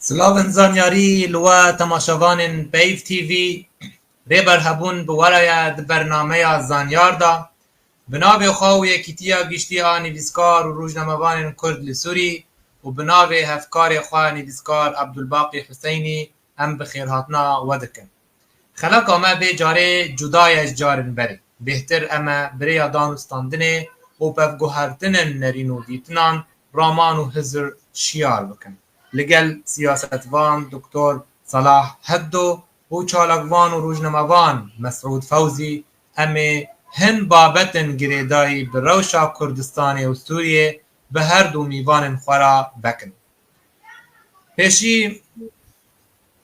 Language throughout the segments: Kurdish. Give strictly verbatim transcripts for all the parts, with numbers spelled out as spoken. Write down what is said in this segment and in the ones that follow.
Silavên zanyarî li we temaşevanên Peyv T V. Rêber Hebûn bi we re ye di bernameya Zanyar de. Bi navê xwe û Yekîtiya Giştî a Nivîskar û Rojnamevanên Kurd li Sûrî û bi navê hevkarê xwe nivîskar Ebdulbaqî Huseynî em bi xêrhatina we dikin. Xeleka me vê carê cuda ye ji carên berê. Bêhtir em e bi rêya dan û standinê û pevguhertinên nerîn û dîtinan, raman û hizir şiyar bikin. Li gel siyasetvan Doktor Salah Heddo û çalakvan û rojnamevan Mesûd Fewzî em ê hin babetên girêdayî bi rewşa Kurdistanê û Sûriyê bi her du mîvanên xwe re vekin. Pêşî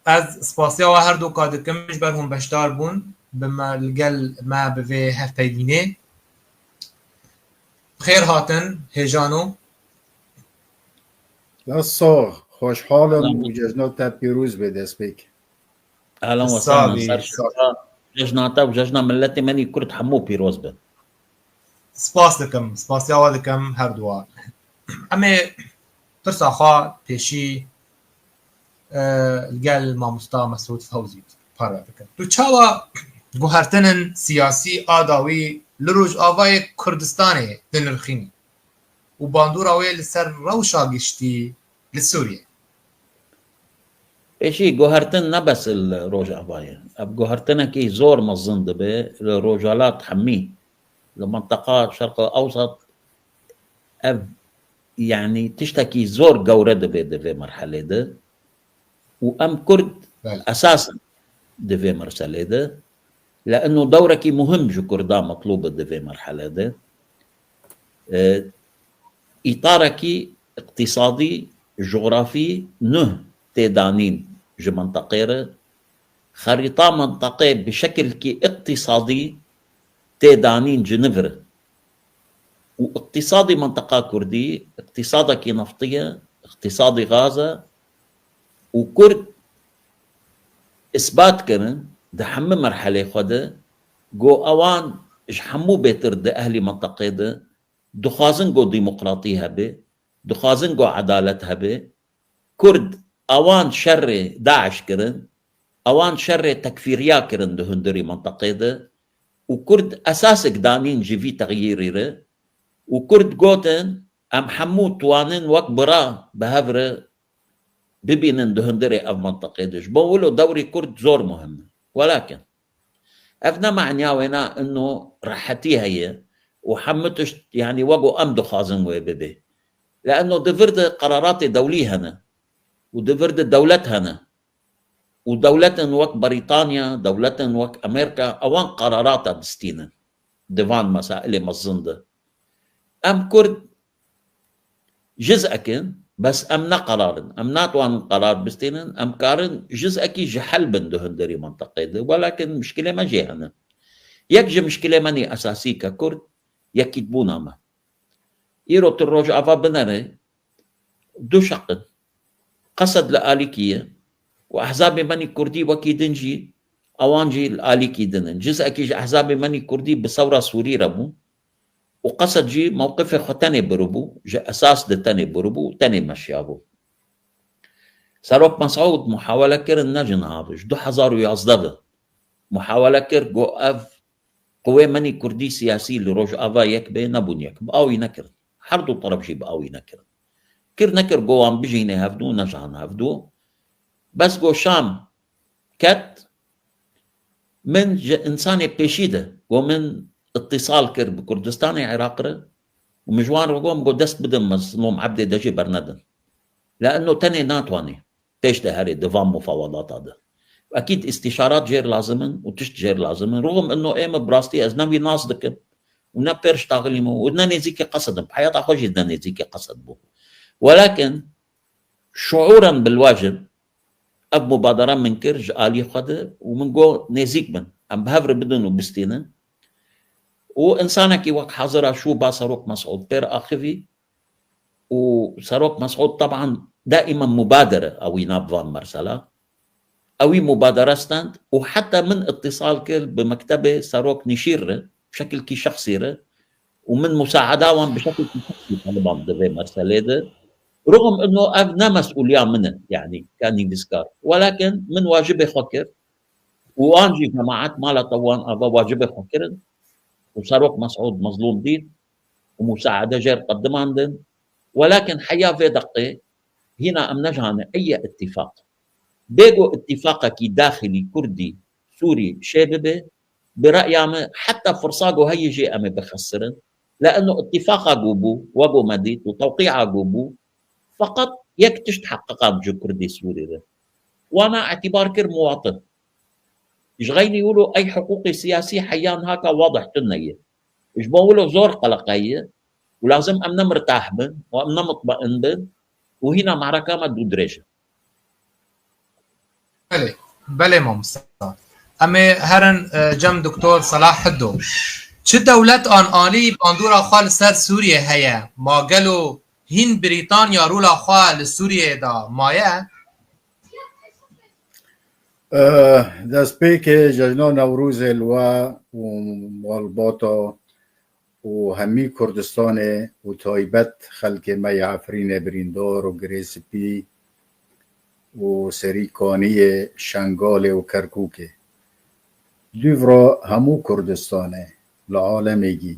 ez spasiya we her du ka dikim ji ber hûn beşdar bûn, bi me, li gel me bi vê hevpeyvînê. Bi xêr hatin, hêjano. Ya sax, xweşhal im û cejna te pîroz be destpêk. Ahlan we sahlan, ser şeva, cejna te û cejna miletê me nî Kurd hemû pîroz bin. Spas dikim, spasiya we dikim her duwa. Em ê pirsa xwe pêşî, e, li gel mamosta Mesûd Fewzî parve bikin. Tu çawa guhertinên siyasî a dawî li Rojavayê Kurdistanê dinirxînî û bandora wê li ser rewşa giştî li Sûriyê? Pêşî guhertin ne bes li Rojavayê. Ev guhertinekî zor mezin dibe li Rojhilat hemî. Li minteqa Şerq Ewsat ev, yanî tiştekî zor gewre dibe di vê merhelê de. Û em Kurd Belê. esas in di vê merselê de. Li eno dewrekî muhim ji Kurda metlûb e di vê merhelê de. E, îtarekî îqtîsadî, jografî nuh tê danîn ji minteqê re. Xerîta minteqê bi şekilkî îqtîsadî tê danîn ji niv re. Û îqtîsadî minteqa Kurdî, îqtîsadekî neftî ye, îqtîsadî gaz e û Kurd îsbat kirin di hemî merhelê xwe de, go ewan ji hemû bêtir di ehlî minteqê de dixwazin go demokratî hebe, dixwazin go edalet hebe. Kurd ewan şerê DAIŞ kirin, ewan şerê tekfîriya kirin di hundirî minteqê de û Kurd esasek danîn ji vî texyîrî re û Kurd gotin, em hemû twanin wek bira bi hev re bibînin di hundirê ev minteqê de. Ji bo wilo dewrî Kurd zor muhim e. Welakin ev ne meniya wêna ino rehetî heye û hemû tişt, yanî wek ku em dixwazin wê bibe. Li eno di vir de qeraratê dewlî hene û di vir de dewlet hene û dewletên wek Brîtanya, dewletên wek Amerîka, ewan qerarata distînin di van mesailê mezin de. Em Kurd jizek in, bes em ne qerar in. Em natwanin qerar bistînin, em karin jizekî ji hel bin di hundirî minteqê de. Welakin mişkilê me jê hene. Yek ji mişkilê me nî esasî ke Kurd, yekîtbûna me. Îro tu Rojava binere, du şeq in. Qesed li alîkî ye û ehzabê me nî Kurdî wekî din jî, ewan jî li alîkî din in. Cizekî ji ehzabê me nî Kurdî bi sewra Sûrî re bû û Qesed jî mewqifê xwe tenê biribû, ji esas de tenê biribû û tenê meşiyabû. Serok Mesûd muhawele kirin ne ji niha ve, ji du hezar û yazdeh ve muhawele kir, got ev Qûwê me nî kurdî siyasî li Rojava yek bê, nebûn yek. Bi awî nekirin. Her du teref jî bi awî nekirin. Kir nekir, got wan bijînê hevdû, nejihane hevdû. Bes got Şam ket, min ji însanê pêşî de, got min îtîsal kir bi Kurdistanê Iraq re û min ji wan re got, min got dest bidin Mezlûm Ebdê de jî bernedin. Li eno tenê natwanî pêş de herê di van mufawedata de. Ekîd îstîşarat jêr lazim in û tişt jêr lazim in. Rûxim ino ê min bi rastî ez ne wî nas dikim û ne pêr ji taxilî min û ne nêzîkî Qesed im. Heyata xwe jî ne nêzîkî Qesed bû. Welakin şuûren bilwajin ev mubadere min kir ji alî xwe de û min got nêzîk bin. Em bi hev re bidin û bistînin. Û însanekî wek hazira şû ba Serok Mesûd pêr axivî û Serok Mesûd teban daîmen mubadere ewî nav van mersela. Ewî mubadere stend û heta min îtîsal kir bi mektebê Serok Nîşîr re, bi şekilkî şexsî re û min musaada wan bi şekilkî şexsî taliban di vê merselê de. Rixm ino ev ne mesûliya min e, yanî ke nivîskar. Welakin min wacibê xwe kir û an jî cemaet mala te wan ava wacibê xwe kirin û Serok Mesûd Mezlûm dît û musaade jê re qedimandin. Welakin heya vê deqê hîna em nezanin eye îtîfaq. Bê ku îtîfaqekî daxilî kurdî Sûrî şê bibe, bi reya min heta firsa ku heye jê em ê bixesirin. Lê ino îtîfaqa ku bû, wek ku me dît û tewqîa ku bû, feqet yek tişt heqiqand ji kurdê Sûrî re. Wana îtîbar kir muwatin. Ji xeynî wilo ey hiqûqê siyasî heya niha ka wadih tune ye. Ji bo wilo zor qeleqe ye û lazim em ne mirtah bin û em ne mutmein bin û hîna mereka me dû dirêj e. Belê, belê mamosta. Em ê herin e, cem Doktor Selah Hiddo. Çi dewlet an alî bandora xwe li ser Sûriyê heye? Ma gelo hîn Brîtanya rola xwe li Sûriyê de maye? Eh, Destpêkê cejna Newrozê li we û malbata û hemî Kurdistanê û taybet xelkê me yê Efrînê birîndar û Girê Spî û Serî Kaniyê, Şengalê û Kerkûkê. Dûvra hemû Kurdistanê li alemê gî.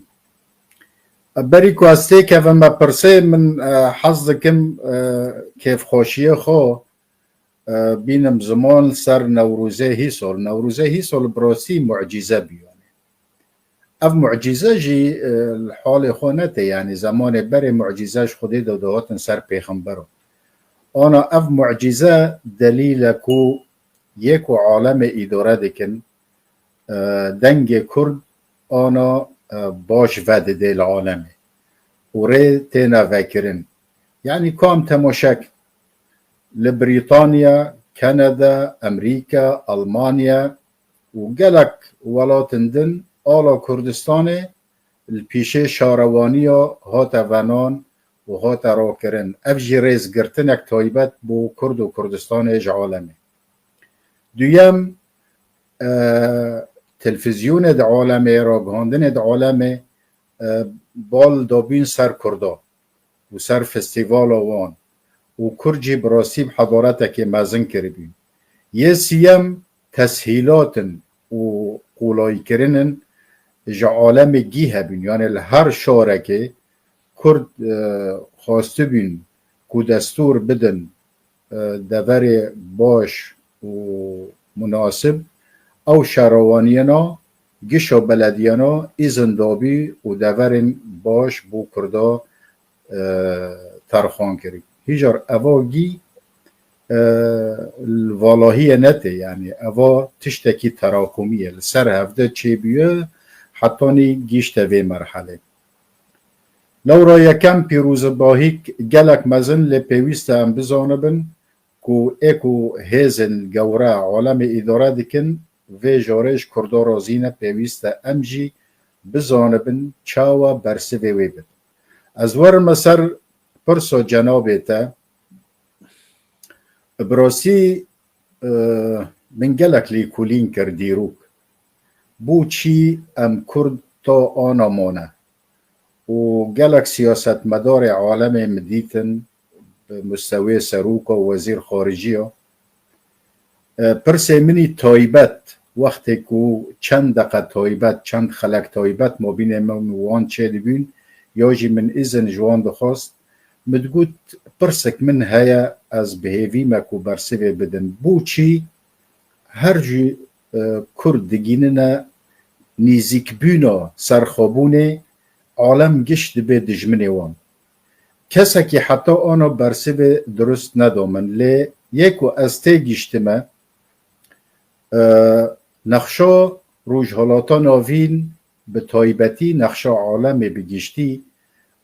Berî ku ez têkevim me pirsê min, eh, hez dikim, eh, kêfxweşiyê xwe, eh, bînim ziman ser Newrozê hîsol. Newrozê hîsol bi rastî mucîze bû. Ev mucîze jî, e, li halê xwe ne tê, yanî zemanê berê mucîze ji Xwedê de dihatin ser pêxemberan. Ana ev mucîze delîl e ku yê ku alemê îdare dikin, e, dengê Kurd ana, e, baş vedidê li alemê û rê têne vekirin. Yanî kam temaşek li Brîtanya, Kanada, Amerîka, Almanya, û gelek welatên din ala Kurdistanê li pîşê şarewaniya hate venan û hate rakirin. Ev jî rêzgirtinek taybet bo Kurd û Kurdistanê ji alemê. Duyem, e, televîzyonê di alemê, ragihandinê di alemê, e, bal dabîn ser Kurda û ser festîvala wan û Kurd jî bi rastî bi hedaretekê mezin kiribûn. Yê siyem, teshîlatin û qolaykirin in ji alemê gî hebûn. Yanî li her şarekê Kurd, e, xwestibûn ku destûr bidin, e, deverê baş û munasib, ew şarewaniyena gişa belediyena îzin dabî û deverên baş bo Kurda, e, terxan kirî. Hîjar eva gî, e, li valahiyê netê, yanî eva tiştekî terakumî ye. Li ser hevde çêbûye, hetanî gihîşte vê merhelê. Lewra yekem pîrozbahîk gelek mezin lê pêwîst e em bizanibin ku ê ku hêzên gewre alemê îdare dikin, vê jarê ji Kurda razî ne, pêwîst e em jî bizanibin çawa bersivê wê bidin. Ez werime ser pirsa cenabê te. Bi rastî, e, min gelek lêkolîn kir dîrok. Bo çî em Kurd ta ana mane? Û gelek siyasetmedarê alemê min dîtin, bi mistewê serok û wezîr xariciya. E, pirsê min î taybet, wextê ku çend deqe taybet, çend xelek taybet mabînê min û wan çêdibûn, ya jî min îzin ji wan dixwast, min digot, pirsek min heye, ez bi hêvî me ku bersivê bidin. Bo çî her jî, e, Kurd digînine nîzîkbûna serxwebûnê, alem giş dibe dijminê wan. Kesekî heta ana bersivê dirust neda min, lê yê ku ez têgihîştime, e, nexşa Rojhalata Navîn bi taybetî, nexşa alemê bi giştî,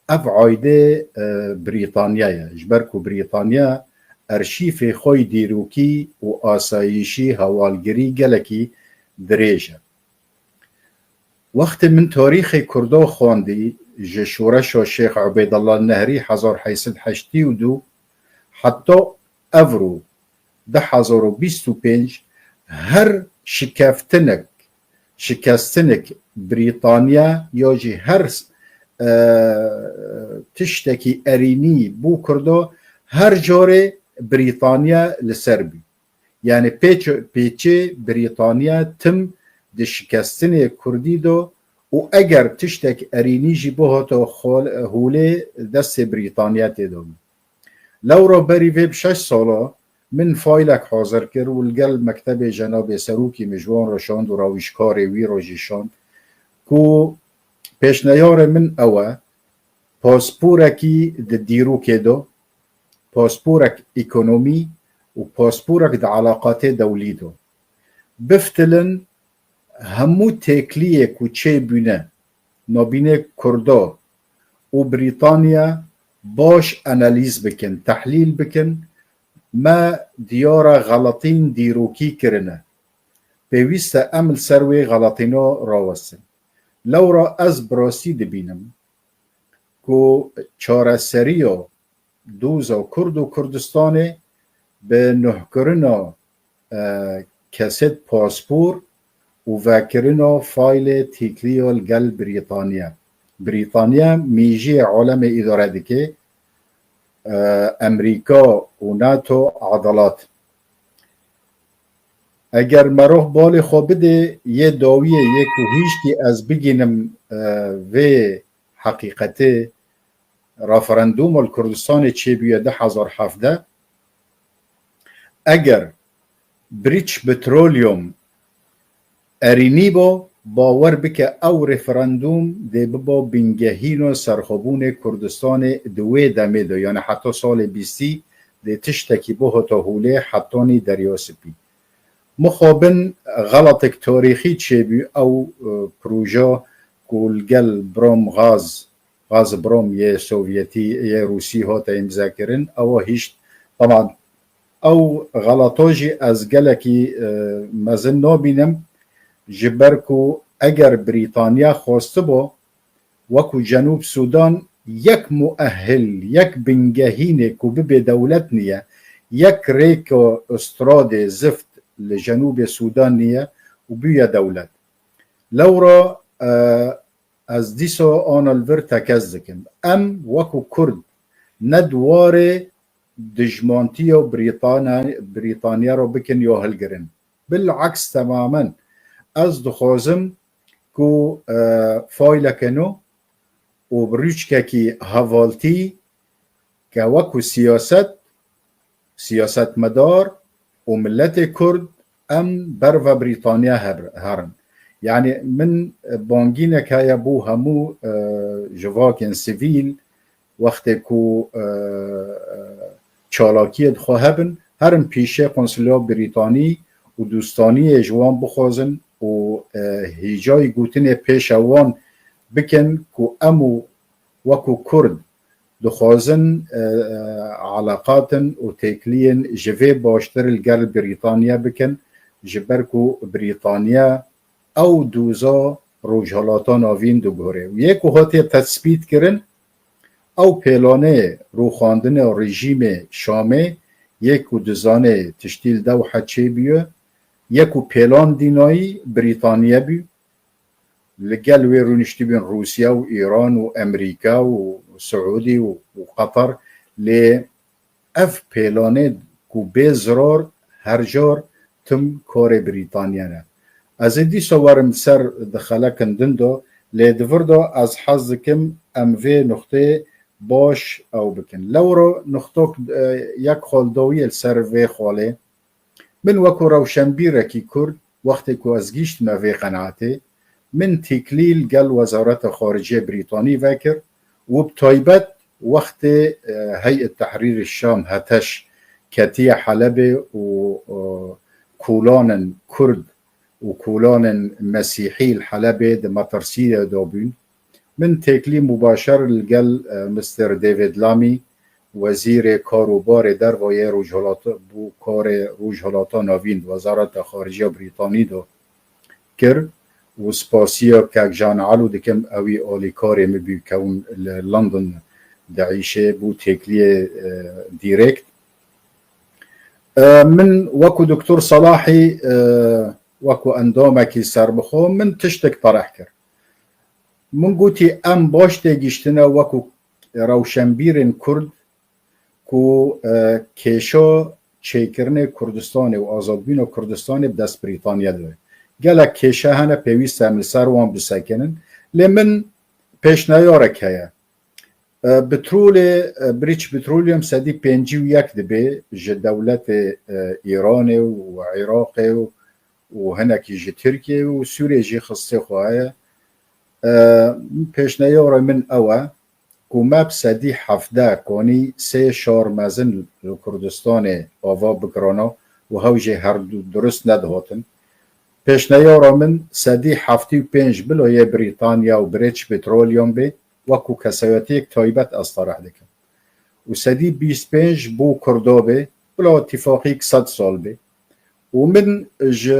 ev aîdê, e, Brîtanya ye. Ji ber ku Brîtanya erşîfê xwe yê dîrokî û asayîşî, hewalgirî gelekî dirêj e. Wextê min tarîxê Kurda xwendî, ji şoreşa Şêx Ubeydullah Nehrî hezar heyt sed heştê û du heta evro du hezar û bîst û pênc, her şikeftinek, şikestinek Brîtanya ya jî her, e, tiştekî erênî bo Kurda her carê Brîtanya li ser bû. Yani pêç-, pêçê Brîtanya tim di şikestinê Kurdî de û eger tiştek erînî jî bihata xol-, holê destê Brîtanya tê de bû. Lewra berî vê bi şeş sala min faylek hazir kir û li gel mektebê cenabê serokî min ji wan re şand û rewîşkarê wî re jî şand ku pêşneyarê min ew e, pasporekî di dîrokê de, pasporek ekonomî û pasporek di eleqatê dewlî de. Biftilin hemû têkliyê ku çêbûne nabînê Kurda û Brîtanya baş analîz bikin, tehlîl bikin, me diyara xeletîn dîrokî kirine. Pêwîst e em li ser wê xeletîna rawestin. Lewra ez bi rastî dibînim ku çareseriya doza Kurd û Kurdistanê bi nuhkirina, e, kesêt paspor û vekirina faylê têkliya li gel Brîtanya. Brîtanya mîjiyê alemê îdare dike, e, Emerîka û nato edalet. Eger merov balê xwe bidê, yê dawiyê yê ku hîşkî ez bigînim, e, vê heqîqetê, referandûma li Kurdistanê çêbûye du hezar hevdeh. Eger British Petroleum erînî bo, bawer bike ew referandûm dê bibo bingehîna serxwebûnê Kurdistanê di wê demê de, yani heta salê bîstî dê tiştekî bihota holê hetanî Derya Spî. Mixabin xelatek tarîxî çêbû ew, e, proje ku li gel Brom Gaz, Gazprom yê Sovyetî, yê Rûsî hate îmzekirin, ewa hîşt. Taban ew xelata jî ez gelekî, e, mezin nabînim, ji ber ku eger Brîtanya xwestibo, wekû Cenûb Sûdan yek muehil, yek bingehînê ku bibê dewlet niye, yek rêka stradê zift li Cenûbê Sûdan niye û bûye dewlet. Lewra, e, ez dîsa ana li vir tekez dikim. Em wekû Kurd ne di warê dijmantiya Brîtana-, Brîtanya re bikin ya hilgirin. Bileks temamen ez dixwazim ku, e, fayleke nû û bi rûçkekî hevaltî ke wekû siyaset, siyasetmedar û miletê Kurd em berve Brîtanya her-, herin. Yani min bangînek heye bo hemû, e, civakên sivîl, wextê ku, e, e, çalakiyê di xwe hebin, herin pîşê Konsulya Brîtanî û dûstaniyê ji wan bixwazin û, e, hêcayî gotinê pêşe wan bikin ku em û wekû Kurd dixwazin, e, e, eleqatin û têkliyên ji vê baştir li gel Brîtanya bikin, ji ber ku Brîtanya ew doza Rojhilata Navîn diguhere. Û yê ku hatiye tesbît kirin, ew pêlanê rûxandina rejîmê Şamê yê ku dizanê tiştî li Dewhe çêbûye, yê ku pêlan dînayî Brîtaniye bû, li gel wê rûniştibûn Rûsya û Îran û Emerîka û Siûdî û, û Qetar, lê ev pêlanê ku bê zirar her car tim karê Brîtanya ne. Ez ê dîsa werim ser di xelekin din de, lê di vir de ez hez dikim em vê nuxtê baş ew bikin. Lewra nuxtok, e, yek xal dawiyê li ser vê xalê. Min wekû rewşenbîrekî Kurd, wextê ku ez gihîştime vê qenaetê, min têklî li gel Wezareta Xariciyê Brîtanî vekir û bi taybet wextê, e, Heyet Tehrîrê Şam, HTŞ, ketiye Helebê û, e, kolanên Kurd û kolanên Mesîhî li Helebê di metirsiyê de bûn. Min têklî mubaşer li gel, e, Mister David Lammy, wezîrê kar û barê derve yê Rojhilata, bo karê Rojhilata Navîn di Wezareta Xariciya Brîtanî de kir û spasiya kek Jean Elo dikim, ewî alîkarê min bû, kewin li London diîşe, bo têkliyê, e, dîrekt. E, min wekû Doktor Salahî, e, wekû endamekî serbixwe min tiştek tereh kir. Min gotî, em baş têgihîştine wekû rewşenbîrên Kurd ku e, kêşa çêkirinê Kurdistanê û azadbûna Kurdistanê bi dest Brîtanya de ye. Gelek kêşe hene, pêwîst e em li ser wan bisekinin. Lê min pêşneyarek heye. E, Petrolê, e, British Petroleum sedî pêncî û yek dibe ji dewletê e, Îranê û Iraqê û, û hinekî ji Tirkiye û Sûriyê jî xistê xwe heye. E, Pêşneyara min ew e ku me bi sedî hevdeh konî sê şar mezin li Kurdistanê ava bikirana û hew jê her du durust nedihatin. Pêşneyara min sedî heftê û pênc bilo yê Brîtanya û British Petroleum bê, wekû kesayetiyek taybet ez tarih dikim. Û sedî bîst pênc bo Kurdo bê, bila tifaqîk sed sal bê. Û min ji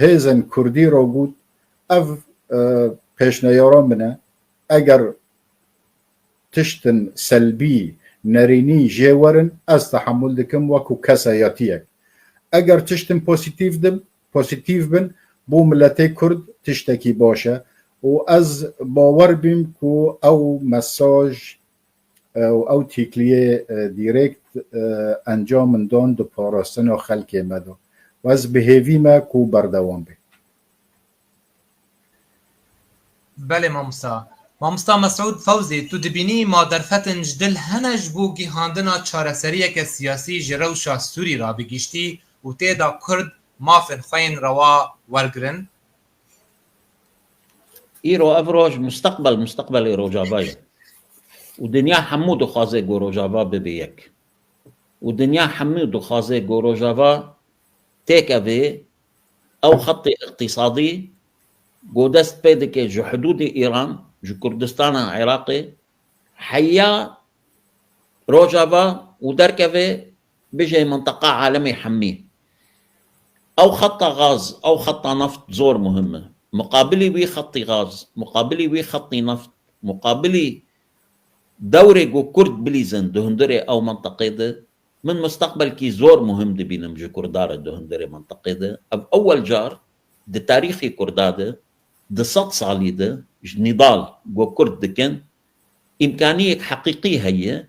hêzên Kurdî re got, ev e, pêşneyara min e, eger tiştin selbî, nerînî jê werin, ez tehemûl dikim wekû kesayetiyek. Eger tiştin pozîtîf din, pozîtîf bin, bo miletê Kurd tiştekî baş e. Û ez bawer bîm ku ew mesaj e, û ew tîkliyê e, dîrekt e, encam min dan di parastina xelkê me de. Û ez bi hêvî me ku berdewam bê. Belê mamosta. Mamosta Mesûd Fewzî, tu dibînî ma derfetin ji dil hene ji bo gihandina çareseriyeke siyasî ji rewşa Sûrî re bi giştî û tê de Kurd mafên xwe yên rewa wergirin? Îro ev roj musteqbel, musteqbelê Rojava ye. Û dinya hemû dixwaze ku Rojava bibe yek. Û dinya hemû dixwaze ku Rojava têkeve ew xetê iqtîsadî ku dest pê dike ji hidûdê Îran, ji Kurdistana Iraqê, heya Rojava û derkeve bijê minteqa alemê hemî. Ew xeta gaz, ew xeta neft zor muhim e. Muqabilî wî xetî gaz, muqabilî wî xetî neft, muqabilî dewrê ku Kurd bilîzin di hundirê ew minteqê de, min musteqbelkî zor muhim dibînim ji Kurda re di hundirê minteqê de. Ev ewel car di tarîxê Kurda de, di sed salî de ji nîdal ku Kurd dikin, îmkaniyek heqîqî heye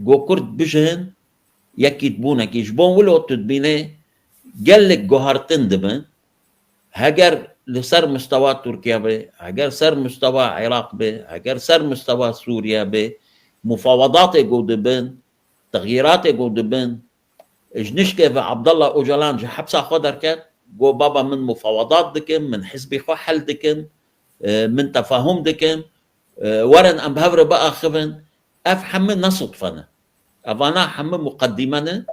ku Kurd bijin yekîtbûnekî. Ji bo wilo tu dibînê gelek guhertin dibin, heger li ser mistewa Tirkiye be, heger ser mistewa Iraq be, heger ser mistewa Sûriye be, mufawedatê ku dibin, texyîratê ku dibin, ji nişkê ve Abdullah Ocalan ji hepsa xwe derket, got, baba, min mufawedat dikim, min hizbê xwe hel dikim, e, min tefahum dikim, e, werin em bi hev re biaxivin. Ev hemî ne sudfe ne. Evana hemî muqedîme ne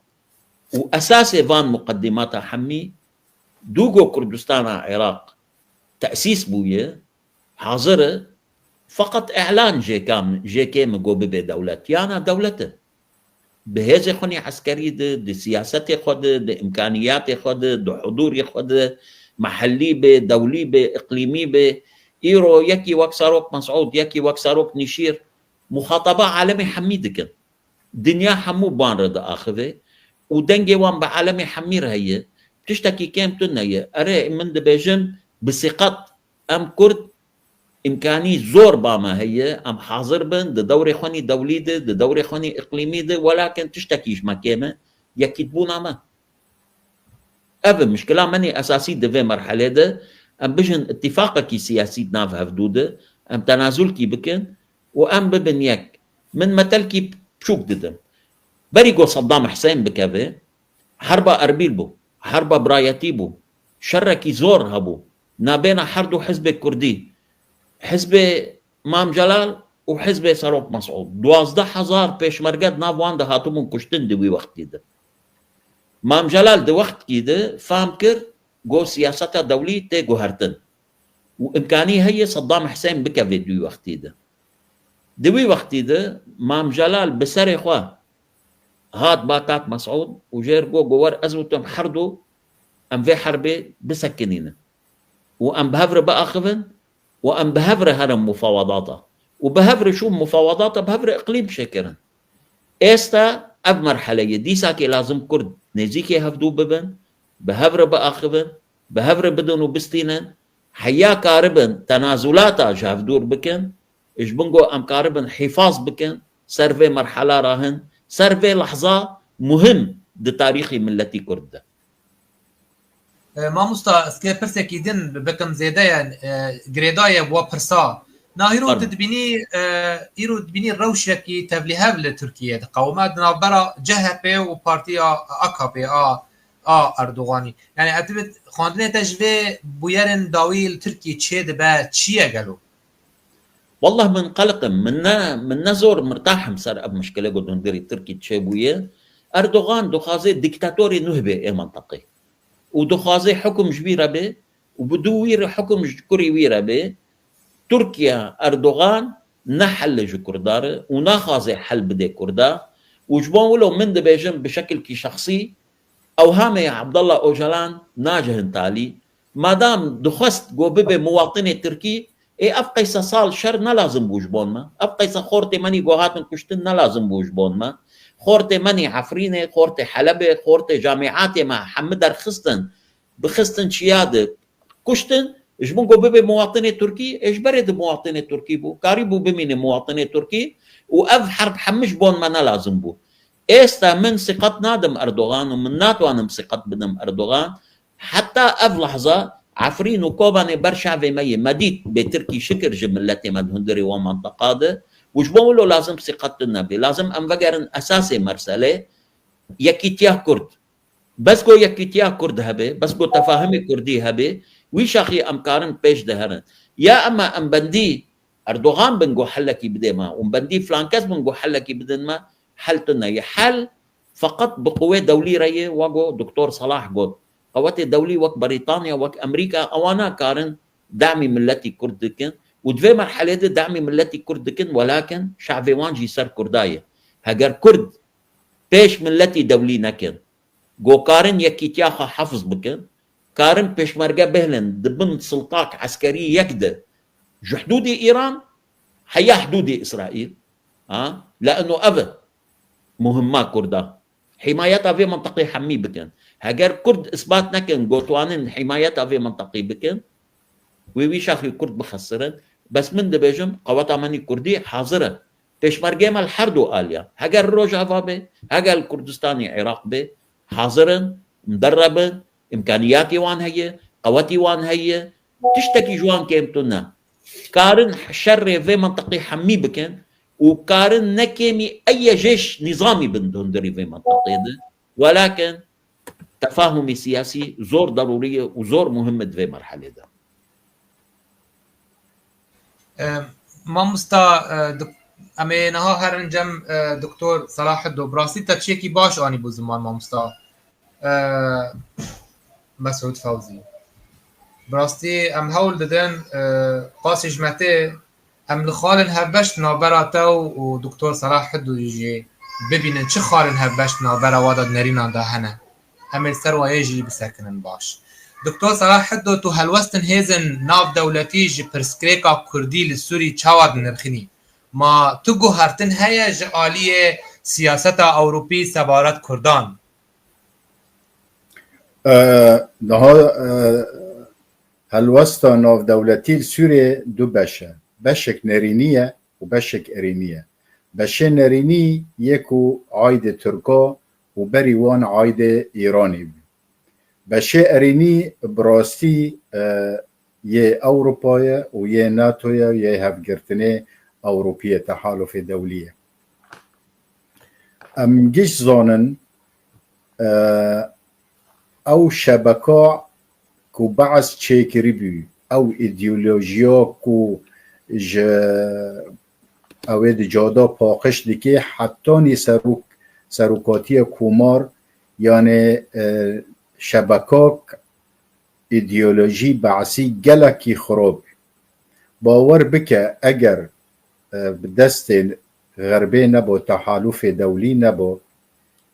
û esasê van muqedîmata hemî, dû ku Kurdistana Iraq tesîs bûye, hazir e, feqet îlan jê kam, jê kêm e ku bibe dewlet. Yana dewlet e. Bi hêzê xwe nî eskerî de, di siyasetê xwe de, di îmkaniyatê xwe de, di hudûrê xwe de, mehellî be, dewlî be, îqlîmî be, îro yekî wek Serok Mesûd, yekî wek Serok Nîşîr, muxataba alemê hemî dikin. Dinya hemû ban re diaxive û dengê wan bi alemê hemî re heye. Tiştekî kêm tune ye. Erê, min dibêjim, bi siqet em Kurd îmkanî zor ba me heye, em hazir bin, di dewrê xwe nî dewlî de, di dewrê xwe nî îqlîmî de, welakin tiştekî ji me kêm e, yekîtbûna me. Ev e mişkila me nê esasî di vê merhelê de, em bijin îtîfaqekî siyasî di nav hevdû de, em tenazulkî bikin û em bibin yek. Min metelkî piçûk didim. Berî ku Saddam Husên bikeve, herba Erbîl bû, herba birayetî bû, şerekî zor hebû, nabêna her du hizbê kurdî, hizbê Mam Celal û hizbê Serok Mesûd. Duwazdeh hezar pêşmerge di nav wan de hatibûn kuştin di wî wextî de. Mam Celal di wextkî de fam kir, got siyaseta dewlî tê guhertin û îmkanî heye Saddam Husên bikeve di wî wextî de. Di wî wextî de Mam Celal bi serê xwe hat ba Kak Mesûd û jê re got, got wer ez û tu em her du em vê herbê bisekinînin û em bi hev re biaxivin û em bi hev re herin mufawedata û bi hev re şûn mufawedata, bi hev re îqlîm çêkirin. Êsta ev merhele ye. Dîsakê lazim Kurd nêzîkê hevdû bibin, bi hev re biaxivin, bi hev re bidin û bistînin, heya karibin tenazulata ji hev dûr bikin, ji bin ku em karibin hîfaz bikin ser vê merhela re hin, ser vê lehza muhim di tarîxê miletî Kurd de. E, mamosta, ez kê pirsekî din bikim zêde ye, e, girêdayî ye bi we pirsa. Na îro Pardon. tu dibînî, e, îro dibînî rewşekî tevlîhev li Tirkiyê diqewime di navbera C H P û partiya A K P a, a Erdoganî. Yani ez dibit xwendinê te ji vê bûyerên dawî li Tirkiyê çê dibe çi ye gelo? Wallah min qeliq im, min ne, min ne zor mirtah im ser ev mişkile ku di hundirê Tirkî çêbûye. Erdogan dixwaze dîktatorê nuh bê ê menteqê. Û dixwaze hukum ji wî re bê û bi dû wî re hukum ji kurê wî re bê. Tirkiye Erdogan ne helle ji Kurda re û naxwaze hel bidê Kurda. Û ji bo wilo min dibêjim bi şekilkî şexsî, ewhamê Abdullah Ocalan nacihin talî. Madam dixwest go bibe muwatinê Tirkî, ê ev qeysa sal şer ne lazim bû ji bon me. Ev qeysa xortê menî go hatin kuştin ne lazim bû ji bon me. Xortê menî Efrînê, xortê Helebê, xortê camîatê me hemî derxistin, bixistin çiya de kuştin, ji bin ku bibe muwatinê Tirkî, ê ji berê di muwatinê Tirkî bû, karîbû bimîne muwatinê Tirkî û ev herb hemî ji bon me ne lazim bû. Êsta min siqet nadim Erdogan û min natwanim siqet bidim Erdogan. Heta ev lehza Efrîn û Kobanê ber çavê me yê, me dît bê Tirkî şikir ji miletê me di hundirê wan menteqa de û ji bo wilo lazim siqet tu nebê. Lazim em vegerin esasê merselê, yekîtiya Kurd. Bes ku yekîtiya Kurd hebe, bes ku tefahimê Kurdî hebe, wî şaxî em karin pêş de herin. Ya ema em bendî Erdogan bin ku helekî bidê me, û bendî filan kes bin ku helekî bidin me, hel tune ye. Hel feqet bi quwê dewlî re ye, wek ku Doktor Salah got. Qewetê dewlî wek Brîtanya, wek Amerîka, ewana karin demî miletî Kurd dikin û di vê merhelê de demî miletî Kurd dikin, welakin şevê wan jî ser Kurda ye. Heger Kurd pêş miletî dewlî nekin, go karin yekîtiya xwe hefz bikin, karin pêşmerge bihilin di bin siltak eskerî yek de ji hidûdê Îran heya hidûdê Îsraîl. Ha? Le'eno ev e muhimma Kurda. Hîmayeta vê mintiqê hemî bikin. Heger Kurd isbat nekin, gotwanin hîmayeta vê mintiqê bikin, wê wî şaxî Kurd bixesirin. Bes min dibêjim, qeweta menî Kurdî hazir e. Pêşmergê me li her du aliyan. Heger Rojava be, heger li Kurdistanê Iraq be, hazir in, mderreb in, îmkaniyatê wan heye, qewetî wan heye, tiştekî ji wan kêm tune. Karin şerê vê mintiqê hemî bikin û karin ne kêmî eye jêş nîzamî bin di hundirî vê mintiqê de. Welakin tefahumê siyasî zor derûrî ye û zor muhim e di vê merhelê de. E, mamosta, e, dok-, em ê niha herin cem, e, Doktor Selahiddo. Bi rastî te tiştekî baş anîbû ziman, mamosta, e, Mesûd Fewzî. Bi rastî em hewl didin, e, qasî ji me tê, em li xalên hevbeş di navbera te û, û Doktor Selahiddo jî bibînin çi xalên hevbeş di navbera wa de di nerînan de hene. Em ê li ser wayê jî bisekinin baş. Doktor Selahiddo, tu helwestin hêzên navdewletî ji pirsgirêka Kurdî li Sûrî çawa dinirxînî? Ma tu guhertin heye ji aliyê siyaseta Ewropî sebaret Kurdan? E, niha, e, helwesta navdewletî li Sûriyê du beş e. Beşek nerînî ye û beşek erênî ye. Beşê nerînî yê ku aydê Tirka û berî wan aydê Îranî bû. Beşê erênî bi rastî, e, yê Ewropa ye û yê NATO ye û yê Hevgirtinê Ewropî ye, Tehalufê Dewlî ye. Em giş zanin, e, ew şebeka ku Be'es çêkiribû, ew îdeolojiya ku ji ew ê di cada paqij dike, hetanî serok-, serokatiya komar, yanê, e, şebekak îdeolojî Be'sî gelekî xirab. Bawer bike, eger, e, bi destê Xerbê nebo, Tehalufê Dewlî nebo,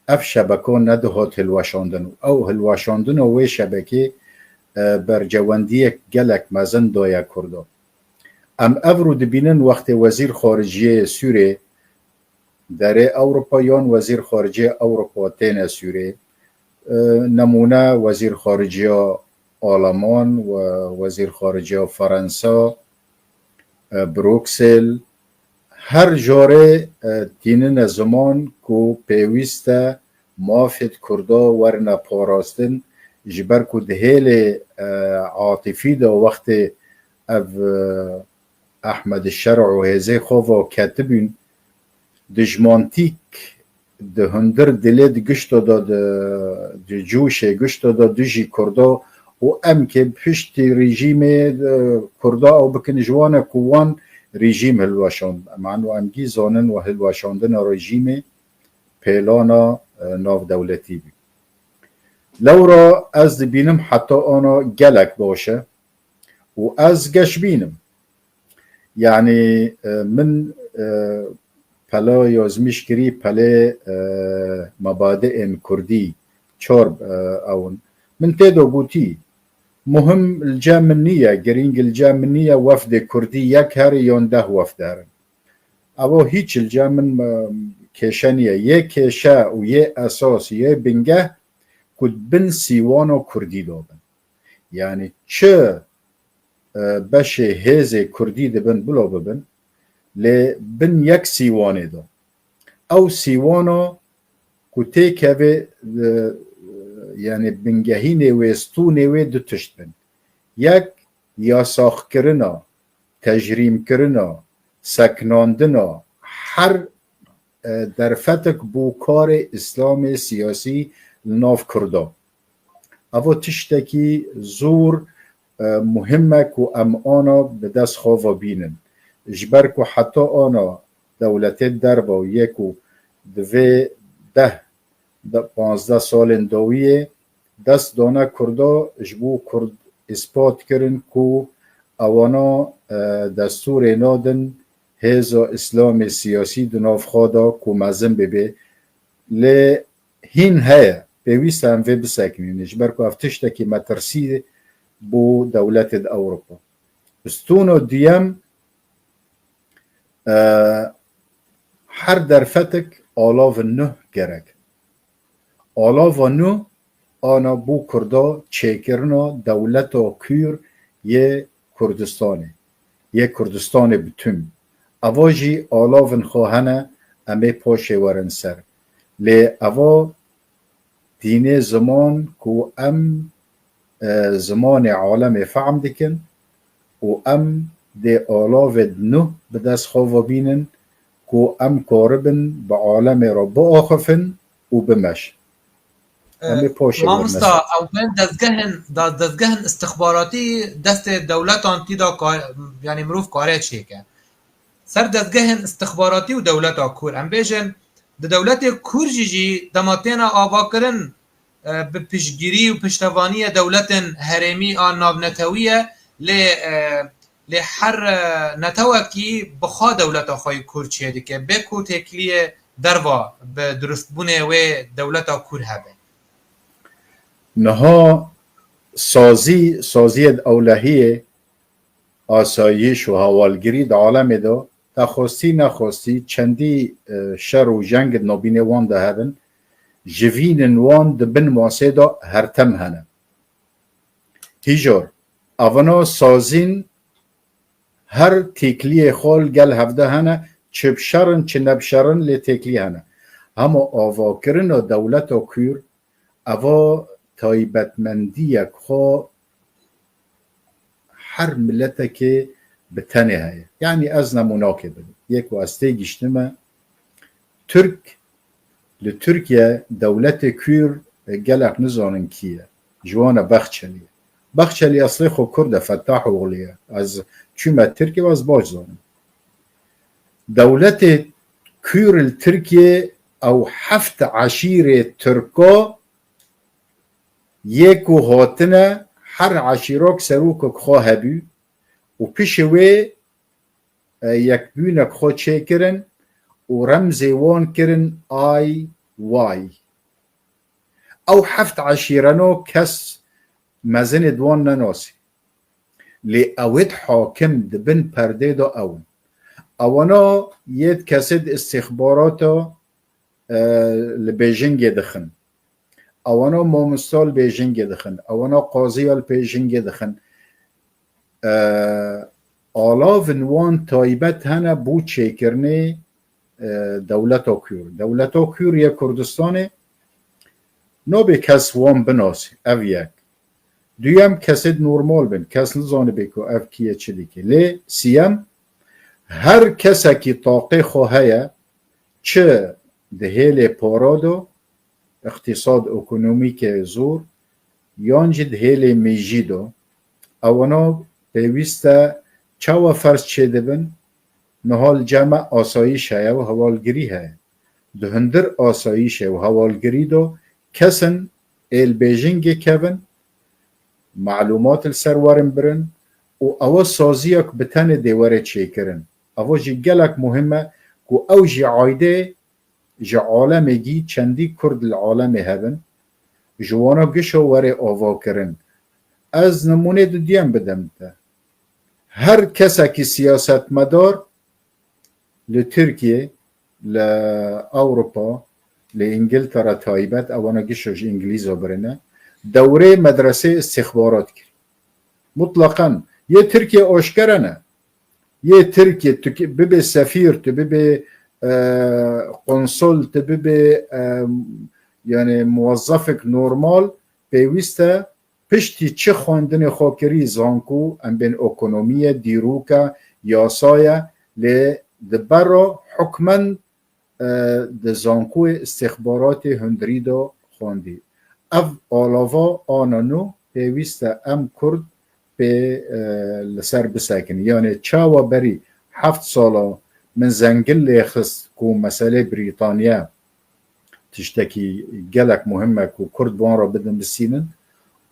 ev şebeko nedihat hilweşandin û ew hilweşandina wê şebekê, e, bercewendiyek gelek mezin daye Kurdan. Em ev rû dibînin wextê Wezîr Xariciyê Sûrê derê Ewropa yan Wezîr Xariciyê Ewropa têne Sûrê. E, nemûne Wezîr Xariciya Alman û Wezîr Xariciya Fransa, e, Bruksel, Her jorê e, tînine ziman ku pêwîst e mafêt Kurda werine parastin, ji ber ku di hêlê e, atîfî de wextê ev e, Ehmed Şer û hêzê xwe ve ketibûn, dijmantîk di hundir dilê di gişto de di, di cûşê gişto de dijî Kurda û em kê piştî rejîmê e, Kurda ew bikin ji wan e ku wan rejîm hilweşand. Em anu em gî zanin we hilweşandina rejîmê pêlana e, navdewletî bû. Lewra ez dibînim heta ana gelek baş e û ez geşbîn im. Yanî e, min e, pela yazmîş kirî pelê e, mebadiên kurdî çar e, ew in. Min tê de gotî, muhim li cem min nîye, girîng li cem min nîye wefdê kurdî yek here yan deh wefd herin. Evo hîç li cem min e, kêşe nîye. Yê kêşe û yê esas, yê bingeh ku di bin sîwana kurdî de bin. Yanî çi e, beşê hêzê kurdî dibin bila bibin, lê bin yek sîwanê de. Ew sîwana ku têkeve e, yanî bingehînê wê, stûnê wê du tişt bin. Yek yasaxkirina, tecrîmkirina, seknandina her e, derfetek bo karê Îslamê siyasî li nav Kurda. Evo tiştekî zor e, muhim e ku em ana bi dest xwe ve bînin. Ji ber ku heta ana dewletê derve yê ku di vê deh de panzdeh salên dawiyê dest dane Kurda, ji bo Kurd îspat kirin ku ewana e, destûrê nadin hêza Îslamê siyasî di nav xwe de ku mezin bibe. Lê hîn heye, pêwîst e em vê bisekinînin, ji ber ku ev tiştekî metirsî bo dewletên Ewropa. Stûna duyem, e, her derfetek alavên nuh gerek. Alava nû ana bo Kurda çêkirina dewleta kûr yê Kurdistanê, yê Kurdistanê bi tüm. Eva jî alavên xwe hene, em ê paşê werin ser. Lê eva dînê ziman ku em e, zimanê alemê fehm dikin û em dê alavê nû bi dest xwe ve bînin ku em karibin bi alemê re biaxifin û bimeşin. Em ê paşê Mamosta, ew bên dezgehên, da-, dezgehên istixbaratî destê dewletan tî de ka-, yanî mirov kare çêke. Ser dezgehên istixbaratî û dewleta kûr. Em bêjin, di dewletê kûr jî jî dema têne avakirin, e, bi piştgirî û piştevaniyê dewletên herêmî an navnetewî ye, lê, e, lê her, e, netewekî bi xwe dewleta xwe yî kûr çêdike, bê ku têkiliyê derva bi dirustbûnê wê dewleta kûr hebe. Niha sazî, saziyê ewlehiyê, asayîş û hawalgirî di alemê de, te xwestî nexwestî, çendî, e, şer û jeng di navbînê wan de hebin, jivînên wan di bin masê de hertem hene. Hîjor, evana sazîn her têkiliyê xwe li gel hevde hene, çi bi şer in, çi ne bi şer in, lê têkilî hene. Hema avakirina dewleta kûr, eva taybetmendiyek xwe her miletekê bi tenê heye. Yanî ez nemûnakê bidim. Yê ku ez têgiştime, Tirk, li Tirkiye dewletê kûr, e, gelek nizanin kî ye. Ji wan e Bexçelî ye. Bexçelî eslê xwe Kurd e, Fettah Oglî ye. Ez çûme Tirkiye, ez baş zanim. Dewletê kûr li Tirkiye ew heft eşîrê Tirka yê ku hatine, her eşîrok serokek xwe hebû û pişê wê, e, yekbûnek xwe çêkirin û remzê wan kirin I Y. Ew heft eşîreno kes mezinê di wan nenasî. Lê ewêt hakim di bin perdê de ew in. Ewana yêt kesêt istixbarata, e, li Bêjingê dixin. Ewana mamosta li Bêjingê dixin. Ewana qaziya li Bêjingê dixin. E, alavin wan taybet hene bo çêkirinê, e, dewleta Kûr. Dewleta Kûr yê Kurdistanê nabê kes wan binasê, ev yek. Duyem, kesêd normal bin, kes nizanibê ku ev kî ye, çi dike. Lê siyem, her kesekî taqê xwe heye, çi di hêlê para de, îqtîsad, ekonomîkê zor, yan jî di hêlê mêjî de, ewana pêwîst e çawa ferz çêdibin, niha li cem me asayîş heye û hevalgirî heye. Di hundir asayîşê û hevalgirî de kesin ê li Bêjingê kevin, malûmat li ser werin birin û ewa saziya ku bi tenê dê were çêkirin. Ewa jî gelek muhim e ku ew jî aydê ji alemê gî çendî Kurd li alemê hebin, ji wana gişo were avakirin. Ez nimûnê dudiyem bidim te. Her kesekî siyasetmedar li Tirkiye, li Ewropa, li Îngiltere taybet, ewana gişo ji Îngilîza birine, dewrê medresê istixbarat kir. Mutlaqan yê Tirkiye aşkere ne. Yê Tirkiye, tu ki-, bibê sefîr, tu bibê, e, konsul, tu bibê, e, yani muwazzafek normal, pêwîst e piştî çi xwendinê xwe kirî, zanko, em bên ekonomiye, dîroke, yasaye, lê di bera hukmen, e, di zankoyê istixbaratê hundirî de xwendî. Ev alava ana nû pêwîst e em Kurd pê, e, li ser bisekin. Yanê çawa berî heft sala min zengil lê xist ku meselê Brîtanya tiştekî gelek muhim e ku Kurd bi wan re bidin bisînin.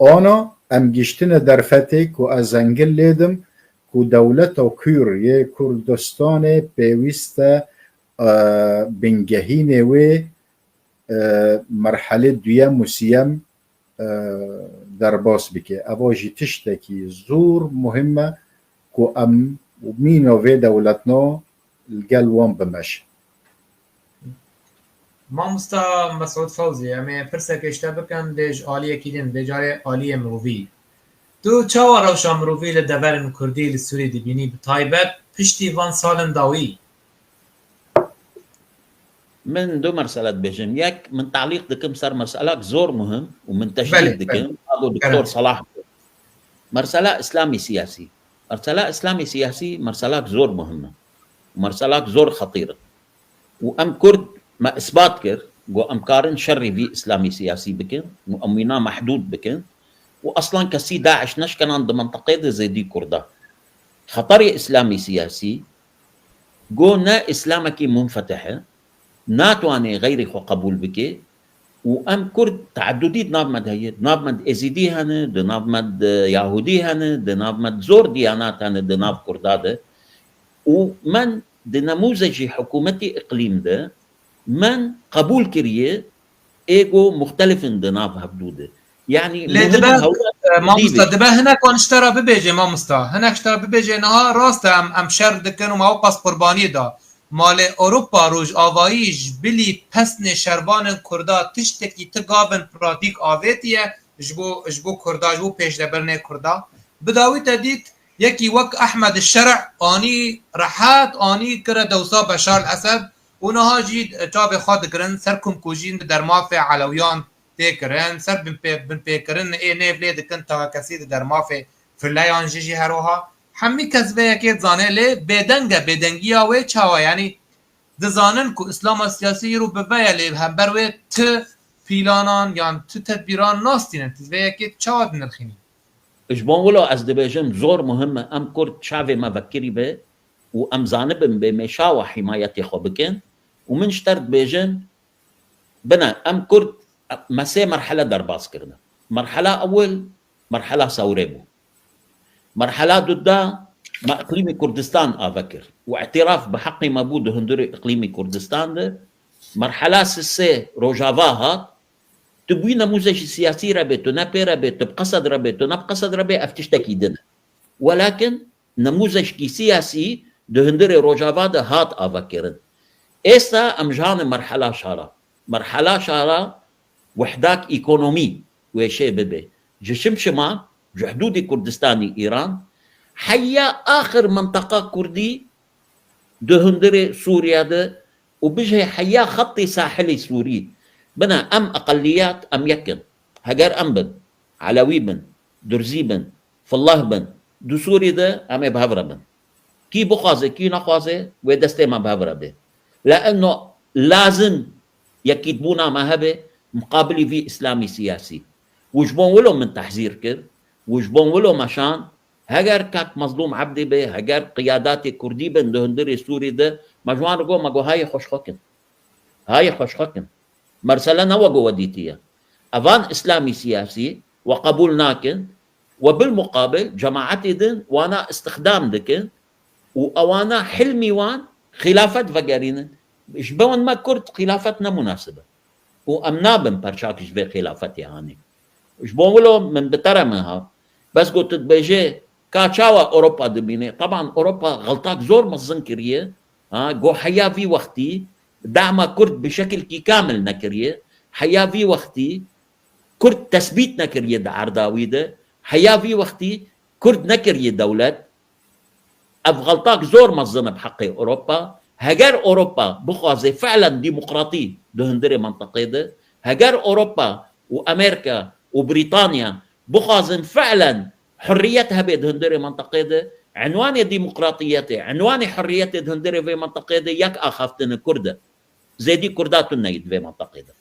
Ana em giştine derfetê ku ez zengil lê dim ku dewleta Kûr yê Kurdistanê pêwîst e, e, bingehînê wê, e, merhelê duyem û siyem, e, derbas bike. Eva jî tiştekî zor muhim e ku em mîna vê dewletna li gel wan bimeşin. Mamosta Mesûd Fewzî, em ê pirsek ji te bikin, lê ji aliyekî din, vê carê aliyê mirovî. Tu çawa rewşa mirovî li deverên Kurdî li Sûrî dibînî, bi taybet piştî van salên dawî? Min du mersele dibêjim. Yek, min talîq dikim ser merselak zor muhim û min teşdîd Belê, dikim. belê. Abo Doktor Kerem. Salah. Mersela Îslamî siyasî. Mersela Îslamî siyasî merselak zor muhim e. Merselak zor xetîr e. Û em Kurd me isbat kir, ku em karin şerî vî Îslamî siyasî bikin û em wîna mehdûd bikin û aslan kesî DAIŞ neşkenan di mintaqê de zêdî Kurda. Xeterê Îslamî siyasî, ku ne Îslamekî munfetih e, natwanê xeyrî xwe qebûl bike û em Kurd teedudî di nav me de heye, di nav me de Êzîdî hene, di nav me de Yahûdî hene, di nav me de zor diyanat hene di nav Kurda de û men di nemûzecî hikûmetî îqlîm de men qebûl kiriye ê ku muxtelif in di nav hevdû de. Yanî Lê muhim dibe, hewl e, mamosta, dibe hinek wan ji te re bibêje, mamosta. Hinek ji te re bibêje, niha rast e, em, em şer dikin û me ew qas qurbaniyê da. Ma lê Ewropa Rojavayî ji bilî pesnê şervanên Kurda tiştekî ti gavin pratîk avêtiye ji bo, ji bo Kurda, ji bo pêşdebirinê Kurda. Bi dawî te dît, yekî wek Ehmed Şerh anî rehet, anî kire dewsa Beşar el Esed û niha jî çavê xwe digirin ser komkujîn di dermafê Elewiyan tê kirin, ser binpê-, binpêkirin ê nêv lê dikin, tevekesî di dermafê Fileyan jî jî her wiha. Hemî kes vê yekê dizane, lê bêdeng e, bêdengiya wê çawa? Yanî dizanin ku Îslama siyasî îro bi vê ye, lê hember wê ti pîlanan yan ti tedbîran nastînin. Tu vê yekê çawa dinirxînî? Ji bo wilo ez dibêjim, zor muhim e em Kurd çavê me vekirî be û em zanibin bê mêşawa hîmayetê xwe bikin û min ji te dibêjim, bine, em Kurd me sê merhele derbas kirine. Merhela ewil, merhela sewrê bû. Merhela duda me îqlîmê Kurdistan ave kir û îtiraf bi heqê me bû di hundirê îqlîmê Kurdistan de. Merhela sisê Rojava hat, tu bûyî nemûzecî siyasî re bê, tu ne pê re bê, tu bi qesed re bê, tu ne bi qesed re bê, ev tiştekî din e. Welakin nemûzeckî siyasî di hundirê Rojava de hat avekirin. Êsta em ji hane merhela şara. Merhela şara wehdak ekonomî wêşê bibe. Ji şimşima, ji hidûdê Kurdistanî Îran, Heya axir minteqa Kurdî di hundirê Sûriye de û bijî heya xettê sahilê Sûrî. Bina em eqeliyat, em yek in. Heger em bin, Elewî bin, Durzî bin, Fillah bin, di Sûrî de em ê bi hev re bin. Kî bixwaze, kî nexwaze, wê destê me bi hev re bê. Leeno lazim yekîtbûna me hebe muqabilî vî îslamî siyasî. Û ji bo wilo min tehzîr kir, û ji bo wilo me şand, heger kak Mezlûm Ebdî be, heger qiyadatê Kurdî bin di hundirê Sûrî de, me ji wan re got, me got, hayê xwe ji xwe kin. Hayê xwe ji xwe kin. Mersele ne wek we dîtiye. Evan îslamî siyasî we qebûl nakin, we bilmuqabil cemaetê din wana îstixdam dikin û ewana hilmî wan xîlafet vegerînin. Ji bo me Kurd xîlafet ne munasib e. Û em nabin perçak ji vê xîlafetê hanê. Ji bo wilo min bi te re min hat. Bes got tu dibêjê ka çawa Ewropa dibîne? Teban Ewropa xeltak zor mezin kiriye. Ha, go heya vî wextî dema Kurd bi şekilkî kamil nekiriye. Heya vî wextî Kurd tesbît nekiriye di erda wî de. Heya vî wextî Kurd nekiriye dewlet. Ev xeltak zor mezin e bi heqê Ewropa. Heger Ewropa bixwaze fi'len demokratî di hundirê mentiqê de, heger Ewropa û Amerîka û Brîtanya bixwazin fi'len hurriyet hebe di hundirê mentiqê de, enwanê demokratiyetê, enwanê hurriyetê di hundirê vê mentiqê de yek axaftin e Kurd e. Zêdî Kurda tune yî di vê mentiqê de.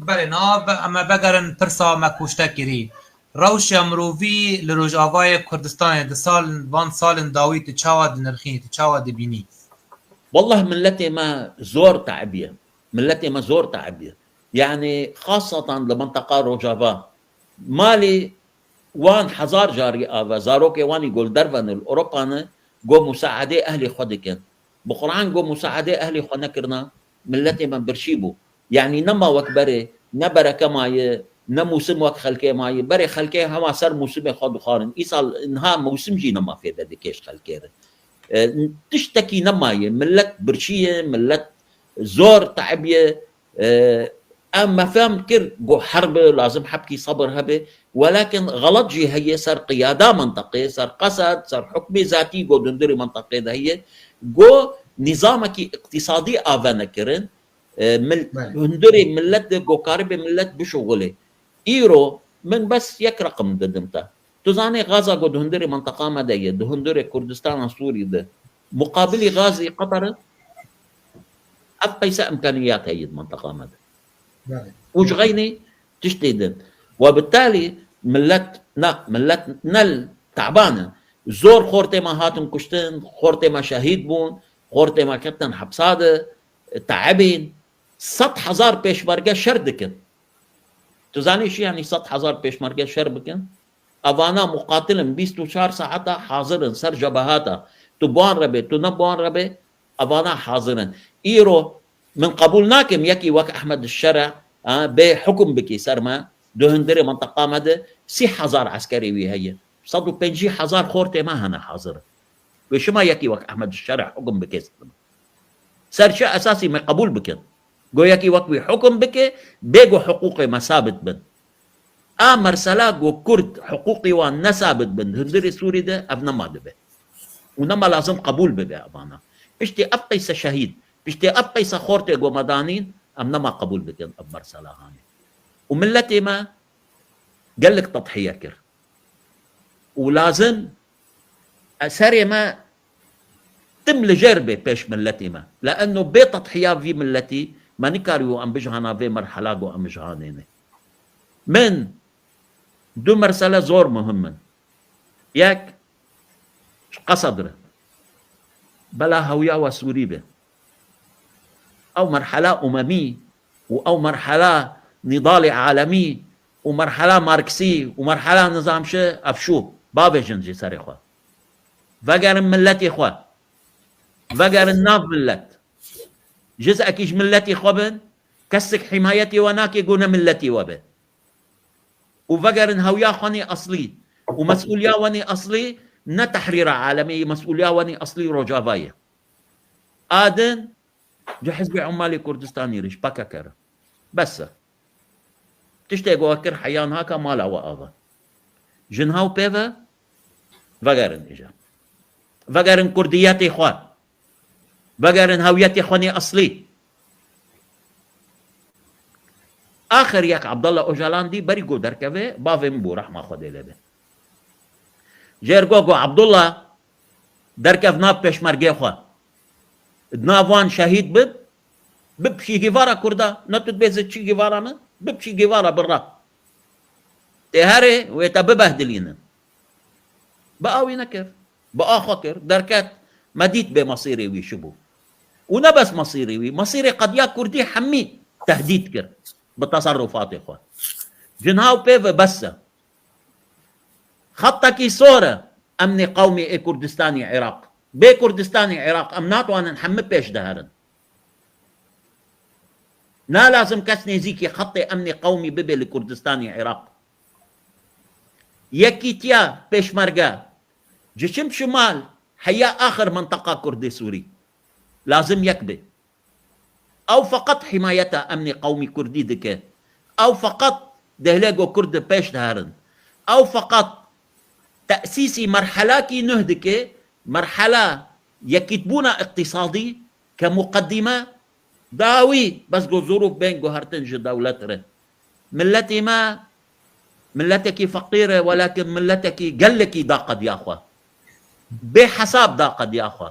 Belê, niha em ê vegerin pirsa me ku ji te kirî. Rewşa mirovî li Rojavayê Kurdistanê di sal, van salên dawî tu çawa dinirxînî, tu çawa dibînî? Wallah miletê me zor tebiye. Miletê me zor tebiye. Yani xasatan li minteqa Rojava. Malê wan hezar carî ava, zarokê wan î go li derve ne, li Ewropa ne, go musaedê ehlê xwe dikin. Bi Quran go musaedê ehlê xwe nekirina, miletê me birçî bû. Yani nema wek berê, ne bereke maye, ne mûsim wek xelkê maye. Berê xelkê hema ser mûsimê xwe dixwarin. Îsal niha mûsim jî nema fêde dike ji xelkê re. E, tiştekî nemaye. Milet birçî ye, milet zor tebiye. E, em me fehm kir, go herb e, lazim hebkî sebir hebe. Welakin xelet jî heye ser qiyada mintiqê, ser qesed, ser hukmê zatî go di hundirê mintiqê de heye. Go nîzamekî îqtîsadî ave nekirin. E, mil-, Belê. Hundirê milet de go karibe milet bişuxulê. Îro min bes yek reqim didim te. Tu zanê gaza go di hundirê mintiqa me de ye, di hundirê Kurdistana Sûrî de. Muqabilî gazî Qeter e? Ev qeyse imkaniyat heye di mintiqa me de. Belê. Û ji xeynî tiştê din. Ve bitalî millet, na, millet nel taban e. Zor xortê me hatin kuştin, xortê me şehîd bûn, xortê me ketin hepsa de, teebîn. Sed hezar pêşmerge şer dikin. Tu zanî çi yanî sed hezar pêşmerge şer bikin? Evana muqatil in, bîst û çar saeta hazir in ser cebehata. Tu bi wan re bê, tu ne bi wan re bê, evana hazir in. Îro min qebûl nakim yekî wek Ehmed Şere, ha, bê hukum bikî ser me, di hundirê mintiqa me de sî hezar eskerê wî heye. Sed û pêncî hezar xortê me hene hazir. Wê şima yekî wek Ehmed Şere hukum bike ser me. Ser çi esasî me qebûl bikin? Go yekî wek wî hukum bike, bê go hiqûqê me sabit bin. A mersela go Kurd hiqûqê wan ne sabit bin, hundirê Sûrî de ev nema dibe. Û nema lazim qebûl bibe evana. Piştî ev qeyse şehîd, piştî ev qeyse xortê go me danîn, em nema qebûl bikin ev mersela hanê. Û miletê me gelek tedhiye kir. Û lazim e serê me tim li jêr bê pêş miletê me. Leeno bê tedhiya vî miletî me nikarî û em bijihana vê merhela ku em jihanê ne. Min du mersele zor muhim in. Yek, ji qesed re. Bela hewiya we Sûrî be. Ew merhela umemî û ew merhela nîdalê alemî û merhela marksî û merhela nizamşi ev şû. Bavêjin jî serê xwe. Vegerin miletê xwe. Vegerin nav milet. Jizekî ji miletê xwe bin, kesik hîmayetê we nake ku ne miletê we be. Û vegerin hewiya xwe nê eslî. Û mesûliya we nê eslî ne tehrîra alemê ye, mesûliya we nê eslî Rojava ye. A din ji Hizbê Umalê Kurdistanê re, ji P K K re. Bes e. Tiştê ku we kir heya niha ka mala we ava. Ji niha û pê ve Vegerin îja. Vegerin kurdiyetê xwe. Vegerin hewiyetê xwe nê eslî. Axir yek Abdullah Ocalan dî berî ku derkeve, bavê min bû, rehma Xwedê lê be. Jêr got, got, Abdullah, derkev nav pêşmergê xwe. Di nav wan şehîd bib, bib Che Guevara Kurda, ne tu dibêje Che Guevara ne, bib Che Guevara birra. Tê herê wê te bibehdilînin. Bi a wî nekir. Bi a xwe kir. Derket, me dît bê mesîrê wî çi bû. Û ne bes mesîrê wî, mesîrê qediya kurdî hemî tehdît kir bi teserrufatê xwe. Ji niha û pê ve bes e. Xettekî sor e emnê qewmî ê Kurdistanê Iraq. Bê Kurdistanê Iraq em natwanin hemî pêş de herin. Nalazim kes nêzîkî xetê emnê qewmî bibe li Kurdistanê Iraq. Yekîtiya pêşmerge, ji çim şimal heya axir minteqa Kurdê Sûrî. Lazim yek be. Ew feqet himayeta emnê qewmî Kurdî dike. Ew feqet dehlêgo Kurd di pêş de herin. Ew feqet tesîsî merhelakî nuh dike, merhela yekîtbûna îqtîsadî ke muqedîme dawî bes go zurûf bên guhertin ji dewlet re. Milletê me, milletekî feqîr e, welakin milletekî gelekî da qediya xwe. Bê hesab da qediya xwe.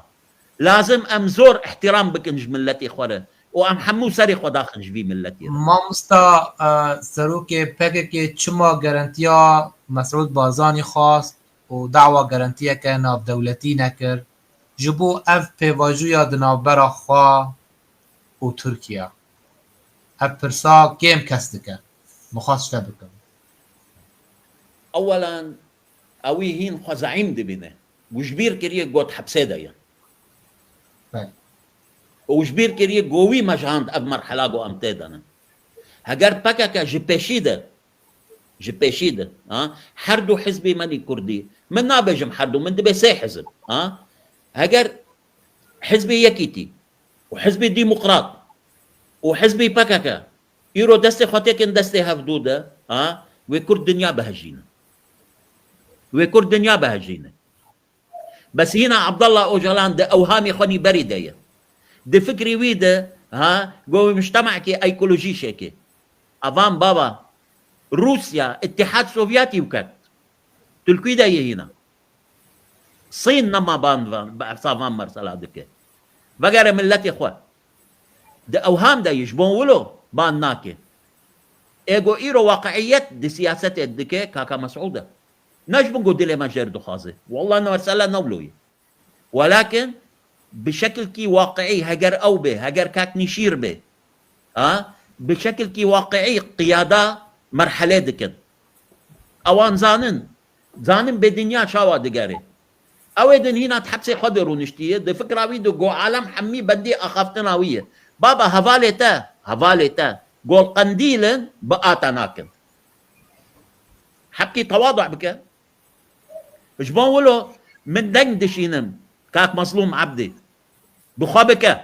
Lazim em zor îhtîram bikin ji milletê xwe re û em hemû serê xwe daxin ji vî milletê re. Mamosta, e, serokê P K K çima garantiya Mesûd Barzanî xwest û dawa garantiyeke navdewletî nekir? Ji bo ev pêvajoya di navbera xwe û Tirkiye? Ev pirsa kêm kes dike. Min xwest te bikim. Ewelan, ewî hîn xwe zeîm dibîne. Û ji bîr kiriye got hepsê de ye. Belê. Û ji bîr kiriye go wî mejand ev merhela go em tê de ne. Heger P K K ji pêşî de, ji pêşî de, ha? Her du hizbê me nî kurdî. Min nabêjim her du, min dibê sê hizb, ha? Heger Hizbê Yekîtî û Hizbê Demokrat û Hizbê P K K îro destê xwe têkin destê hevdû de, ha, wê Kurd dinya bihejîne. Wê Kurd dinya bihejîne. Bes hîna Abdullah Ocalan di ewhamê xwe nî berî de ye. Di fikrê wî de, ha, go wê mujtemekê ekolojî şêke. Evan baba, Rûsya, Îtîhad Sovyetî û ket. Tirkî de ye hîna. Sîn nema ban van, bi efsa van mersela dike. Vegere milletê xwe. Di ewham de yî ji bon wilo ban nake. Ê go îro waqiiyet di siyasetê dike Kaka Mesûd e. Ne ji bin go dilê me jêr dixwaze. Wallah ne mersela ne wilo ye. Welakin bi şekilkî waqiî heger ew bê, heger Kak Nîşîr bê, ha? Bi şekilkî waqiî qiyada merhelê dikin. Ewan zanin, zanin bê dinya çawa digere. Ew ê din hîna di hepsê xwe de rûniştiye, di fikra wî de go alem hemî bendî axaftina wî ye. Baba hevalê te, hevalê te, golqendîl in bi ata nakin. Hepkî tewadu bike. Ji bo wilo min deng dişînim, Kak Mezlûm Ebdî. Bi xwe bike.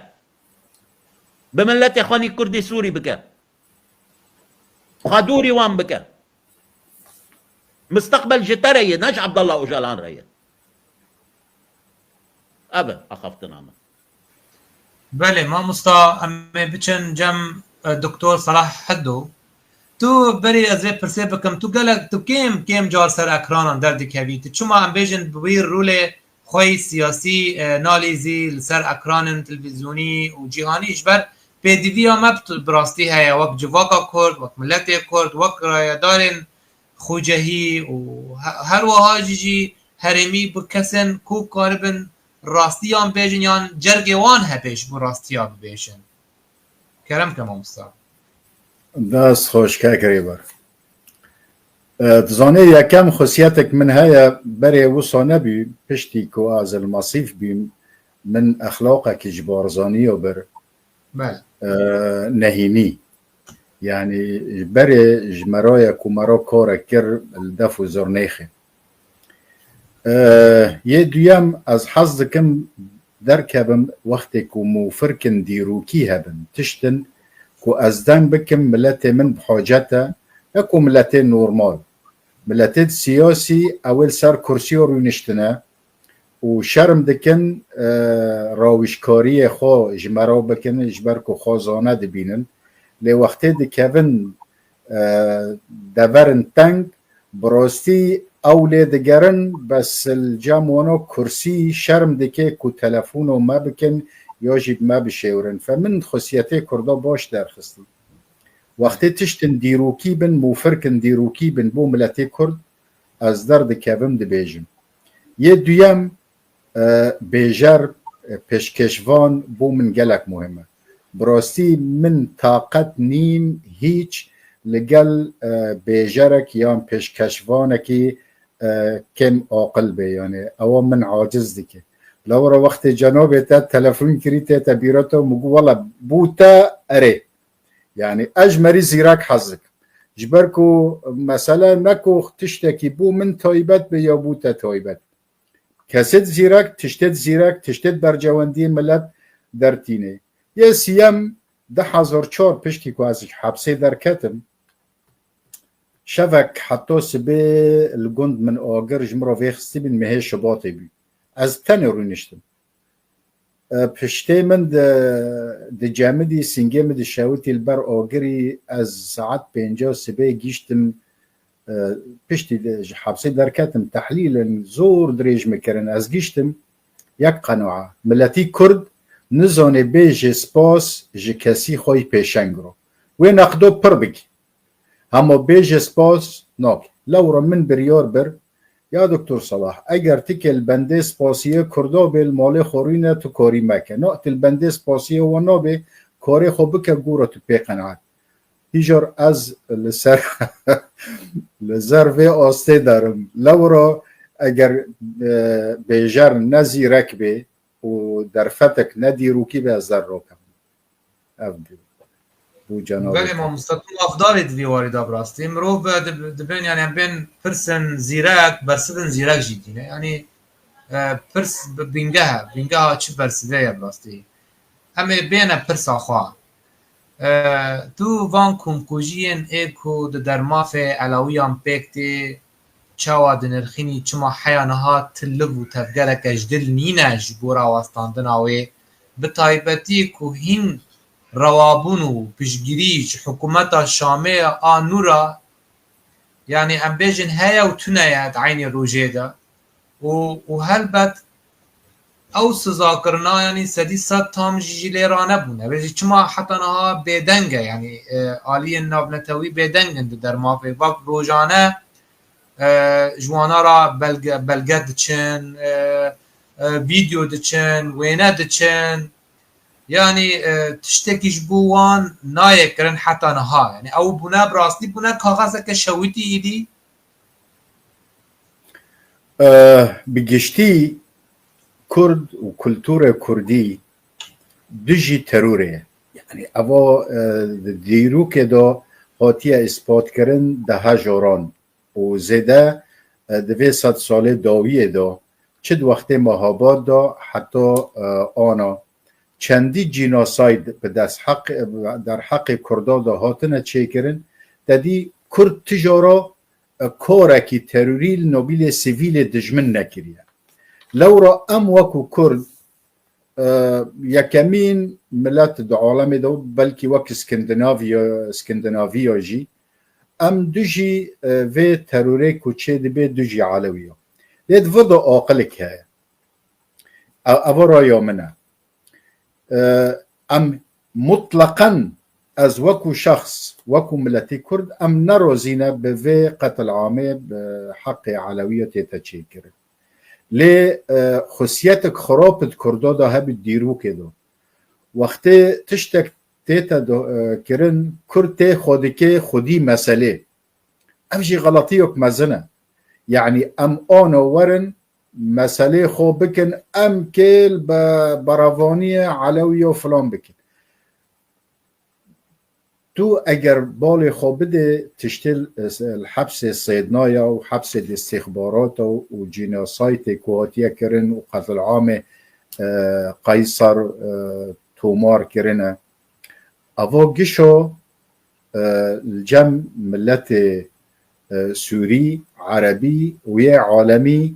Bi miletê xwe nî Kurdî Sûrî bike. Xwe dûrî wan bike. Misteqbel ji te re ye, ne ji Abdullah Ocalan re ye. Ev e axaftina min. Belê, mamosta, em ê biçin cem, e, Doktor Salah Heddo. Tu berî ez vê pirsê bikim, tu gelek, tu kêm, kêm car ser ekranan derdikevî. Tu çima em bêjin bi wî rolê xwe yî siyasî, e, nalîzî li ser ekranin televîzyonî û cîhanî ji ber pêdiviya me bi, bi rastî heye, wek civaka Kurd, wek miletê Kurd, wek rayedarên xucehî û he-, her wiha jî jî herêmî bi kesên ku karibin rastiyan bêjin yan cergê wan hebe ji bo rastiya bibêjin. Kerem ke mamosta. Dest xweş, kek Rêber. E, dizanê yekem xwesiyetek min heye, berê wisa nebî, piştî ku ez li Masîf bîm, min exlaqekî ji Barzanî ya bir, Belê. e, nehînî. Yanî ji berê ji me re ye ku me re kar kir li def û zirnêxê. E, yê duyem, ez hez dikim derkevim wextê ku mûfirkin dîrokî hebin, tiştin ku ez dem bikim miletê min bi hacet e, ne ku miletê normal. Miletê siyasî ew ê li ser kursiya rûniştine û şerm dikin, e, rawîşkariyê xwe ji me re bikin, ji ber ku xwe zane dibînin. Lê wextê dikevin, e, deverin teng, bi rastî ew lê digerin, bes li cem wana kursî şerm dike ku telefono me bikin ya jî bi me bişêwirin. Fe min xusiyetê Kurda baş derxistî. Wextê tiştin dîrokî bin, mûfirkin dîrokî bin bo miletê Kurd, ez derdikevim dibêjim. Yê duyem, e, bêjer, e, pêşkêşvan bo min gelek muhim e. Bi rastî min taqet nîm hîç li gel, e, bêjerek yan pêşkêşvanekî, e, kêm aqil bê, yani ewa min aciz dike. Lewra wextê cenabê te telefon kirî tê te bîra te û min got, "Wela bû te erê." Yani ez ji merî zîrek hez dikim. Ji ber ku mesele ne ku tiştekî bû min taybet be ya bû te taybet. Kesê zîrek, tiştê zîrek, tiştê bercewendiyê milet dertînê. Yê siyem, du hezar çar piştî ku ez ji hepsê derketim, şevek heta sibê li gund min agir ji min re vêxistî bin, mehê Şibatê bû. Ez tenê rûniştim. E, piştê min di, di cemidî, singê min dişewitî li ber agirî, ez saet pênca sibê gîştim, e, piştî de ji hepsê derketim, tehlîlin zor dirêj min kirin. Ez gîştim, yek qenoa. Miletî Kurd nizanê bêjê spas ji kesî xwe yî pêşeng ro. Wê neqdo pir bikî. Hema bêje spas nake. Lewra min biryar bir, ya Doktor Salah, eger tikê li bendê spasiyê Kurda bê, li malê xwe rûne, tu karî meke. Na, tu li bendê spasiyê wan nabê, karê xwe bike, gora tu pê qenaet. Hîjar ez li ser, li ser vê astê derim. Lewra eger, e, bêjer ne zîrek bê û derfetek ne dîrokî be, ez der rokim. Ev bû. Bû cenabê Belê te. Mamoste, tu mafdar î di vî warî de bi rastî. Mirov, e, dib-, dibên, yani, em bên pirsin zîrek, bersivin zîrek jî tîne. Yani, e, pirs bi-, bingeh e. Bingeha çi bersivê ye bi rastî? Em ê bêne pirsa xwe. E, tu van komkujiyên ê ku di dermafê Elewiyan pêk tê, çawa dinirxînî, çima heya niha tu liv û tevgereke ji dil nîne ji bo rawestandina wê, bi taybetî ku hîn rewabûn û piştgirî ji hikûmeta Şamê ya a nû re, yanî em bêjin heye û tune ye di eynî rojê de û, û helbet ew sizakirina, yanî sedî sed tam jî, jî lê ranebûne. Vê jî çima heta niha bêdeng e, yanî, e, aliyên navnetewî bêdeng in di dermafê. Vak rojane, e, ji wana re belge, belge diçin, e, e, vîdeo diçin, wêne diçin. Yanî, e, tiştekî ji bo wan nayê kirin heta niha. Yanî ew bûne, bi rastî bûne kaxezeke şewitî îdî. E, bi giştî Kurd û kulturê Kurdî dijî terorê ye. Yani eva, e, di dîrokê de hatiye îspat kirin di hejaran û zêde, e, di vê sed salê dawiyê de, çi di wextê Mehabad de heta, e, ana, çendî cînosayd bi dest heq-, derheqê Kurda de hatine çêkirin, te dî Kurd tijara, e, korekî terorî li nobîlê sivîlê dijmin nekiriye. Lewra em wekû Kurd, e, yekemîn milet di alemê de, belkî wek Skandinaviya, Skandinaviya jî, em dijî, e, vê terorê ku çê dibe dijî Elewiya. Lê di vir de aqilik heye. E, eva raya min e. E, em mutleqen, ez wekû şexs, wekû miletî Kurd, em nerazî ne bi vê qetil'amê bi heqê Elewiya tête çêkirin. Lê, e, xusiyetek xirab di Kurda de hebî dîrokê de. Wextê tiştek tête do-, e, kirin, Kurd tê xwe dike xwedî meselê. Ev jî xeletiyek mezin e. Yanî em ana werin meselê xwe bikin, em kêl be berevaniyê Elewiya filan bikin. Tu eger balê xwe bidê tiştê li, li hepsê Sêdnaya û hepsê di îstîxbarata û cînosaytê ku hatiye kirin û qetil'amê, e, Qeysar, e, tomar kirine, ava gişo, e, li cem miletê e, Sûrî, Erebî û yê alemî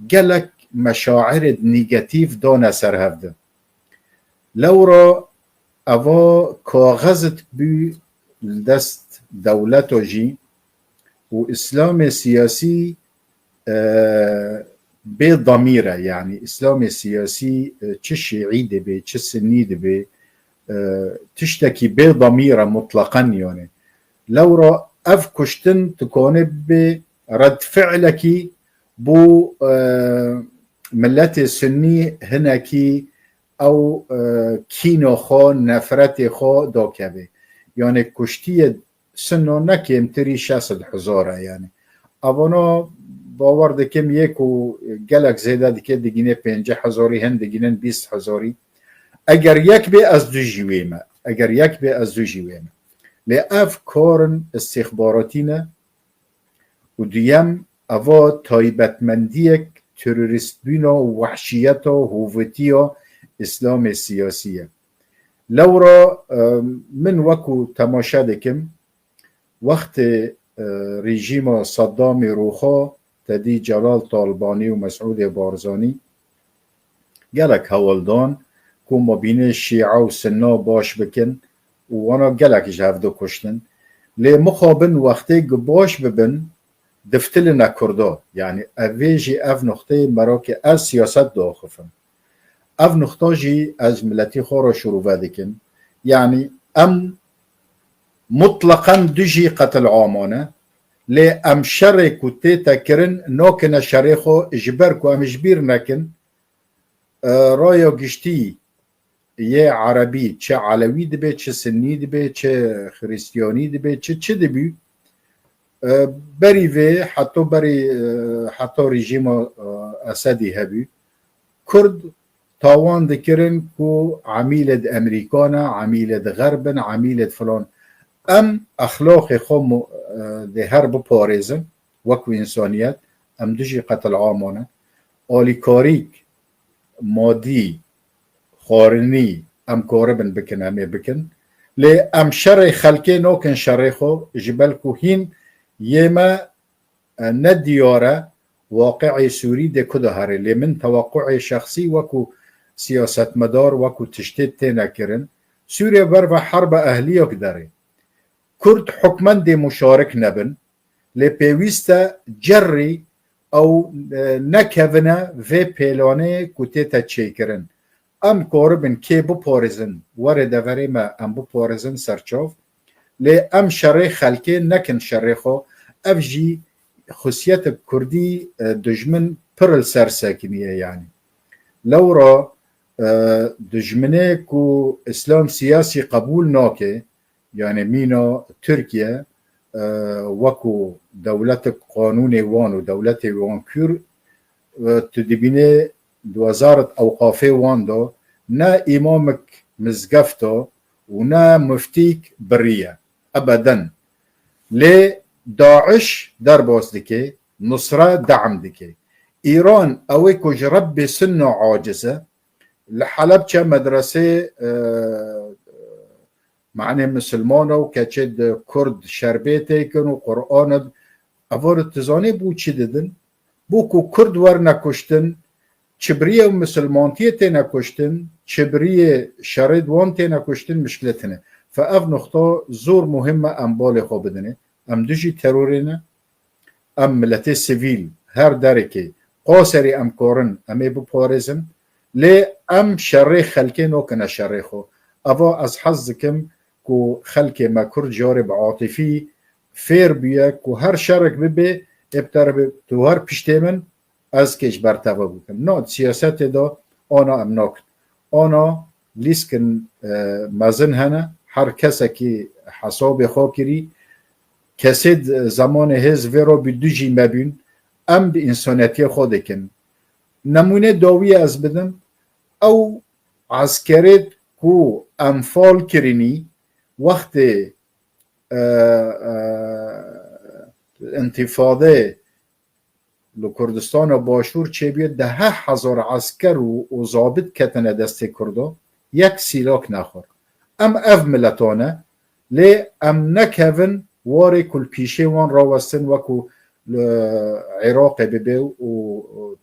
gelek meşairê negatîf dane ser hevdin. Lewra eva kaxezit bû li dest dewleto jî û Îslamê siyasî, e, bê damîr e, yanî Îslamê siyasî, e, çi şîî dibe, çi sinnî dibe, e, tiştekî bê damîr e mutleqen yanî. Lewra ev kuştin dikane bibe redfi'lekî bo, e, miletê sunnî hinekî ew, e, kîna xwe, nefretê xwe dakeve. Yanî kuştiye sunno ne kêmtirî şeş sed hezar e yanî. Evana bawer dikim yê ku gelek zêde dike digîne pêncî hezarî, hin digînin bîst hezarî. Eger yek bê ez dijî wê me. Eger yek bê ez dijî wê me. Lê ev karin istixbaratî ne û duyem eva taybetmendiyek terorîstbûna û wehşiyeta hovetiya Îslamê siyasî ye. Lewra, e, min wekû temaşe dikim, wextê, e, rejîma Saddamê rûxa, tedî Celal Talbanî û Mesûdê Barzanî, gelek hewl dan ku mabînê Şîa û Sinna baş bikin û wana gelek ji hev dikuştin. Lê mixabin wextê ku baş bibin, diftilîne Kurda. Yanî ev vê jî ev nuxteyê merakê ez siyaset diaxifim. Ev nuxta jî ez miletî xwe re şirove dikim. Yanî em mutleqen dijî qetilama ne, lê em şerê ku tête kirin nakine şerê xwe, ji ber ku em ji bîr nekin, e, raya giştî yê erebî, çi elewî dibe, çi sinnî dibe, çi xiristiyanî dibe, çi çi dibî, e, berî vê heta berî, e, heta rejîma, e, Esedî hebû, Kurd tawan dikirin ku emîlê di Emerîka ne, emîlê di Xerb in, emîlê di filan. Em exlaqê xwe mu-, e, dê her biparêzin, wekû însaniyet, em dijî qetilama ne. Alîkarîk, madî, xwarinî, em karibin bikin, em ê bikin. Lê em şerê xelkê nakin şerê xwe, ji ber ku hîn yê me, e, ne diyar e, waqi'ê Sûrî dê ku de here. Lê min teweqûê şexsî wekû siyasetmedar, wekû tiştê têne kirin. Sûriye ber ve herba ehliyek derê. Kurd hukmen dê muşarik nebin. Lê pêwîst e cerrî ew, e, nekevine vê pêlanê ku tête çêkirin. Em karibin kê biparêzin, were deverê me, em biparêzin serçav. Lê em şerê xelkê nekin şerê xwe. Ev jî xisiyetek kurdî, e, dijmin pir li ser sekiniye yanî. Lewra, e, dijminê ku Îslam siyasî qebûl nake, yanî mîna Tirkiye, e, wekû dewletek qanûnê wan û dewletê wan kûr, e, tu dibînê di wezaret ewqafê wan de ne îmamik mizgefta û ne muftîk biriye. Ebeden. Lê Daiş derbas dike, Nusre de'm dike. Îran ew ê ku ji Rebbê Sunna aciz e, li Helebçe medresê, e, manê misilmana û keçê di Kurd şerbê têkin û Qur'an e. Eva tu zanî bo çi didin? Bo ku Kurd werne kuştin, çi biriyê misilmantiyê têne kuştin, çi biriyê şerê di wan têne kuştin, mişkile tine. Fe ev nuxta zor muhim e, em balê xwe bidinê. Em dijî terorê ne. Em miletê sivîl, her derekê, qaserî em karin, em ê biparêzin. Lê em şerê xelkê nakine şerê xwe. Eva ez hez dikim ku xelkê me Kurd carê bi atifî fêr bûye ku her şerek bibe, ê bi te re be, tu her piştê min, ez kê ji ber te ve bikim. No, siyasetê de ana em nakin. Ana lîskin, e, mezin hene, her kesekî hesabê xwe kirî. Kesê di zemanê hêz vê re bi dijî me bûn, em bi însanetiyê xwe dikin. Nemûne dawiyê ez bidim, ew eskerê ku enfal kirinî, wextê, e, e, întîfadê li Kurdistana Başûr çêbûye, deh hezar esker û, û zabit ketine destê Kurdo, yek sîlak nexwar. Em ev miletane, lê em nekevin warê ku li pîşê wan rawestin, wekû li Iraqê bibe û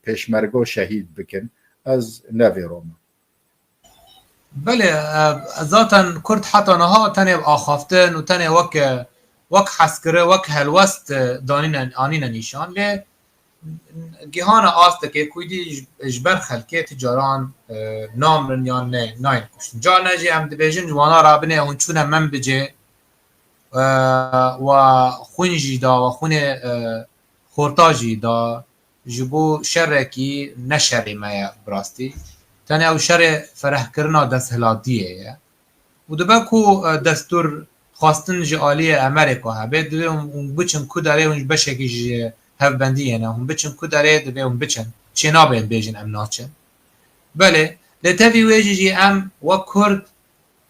pêşmergo şehîd bikin. Ez nevêrome. Belê, e, zaten Kurd heta niha tenê axaftin û tenê wek, wek heskiri, wek helwest, e, danîne, anîne nîşan. Lê gihana astekê ku dî ji, ji ber xelkê ti caran, e, namrin yan ne, nayên kuştin. Carne jî em dibêjin ji wana rabinê hûn çûne Menbicê, e, wa xwîn jî da, wa xwînê, e, xorta jî da, ji bo şerekî ne şerê me ye bi rastî. Tenê ew şerê ferehkirina desthilatiyê ye. Û dibe ku, e, destûr xwestin ji aliyê Emerê ku hebe, divê hûn, hûn biçin ku derê, hûn ji beşekî ji hevbendiyê ne, hûn biçin ku derê divê hûn biçin. Çê nabe em bêjin em naçin. Belê, lê tevî wê jî jî em wek Kurd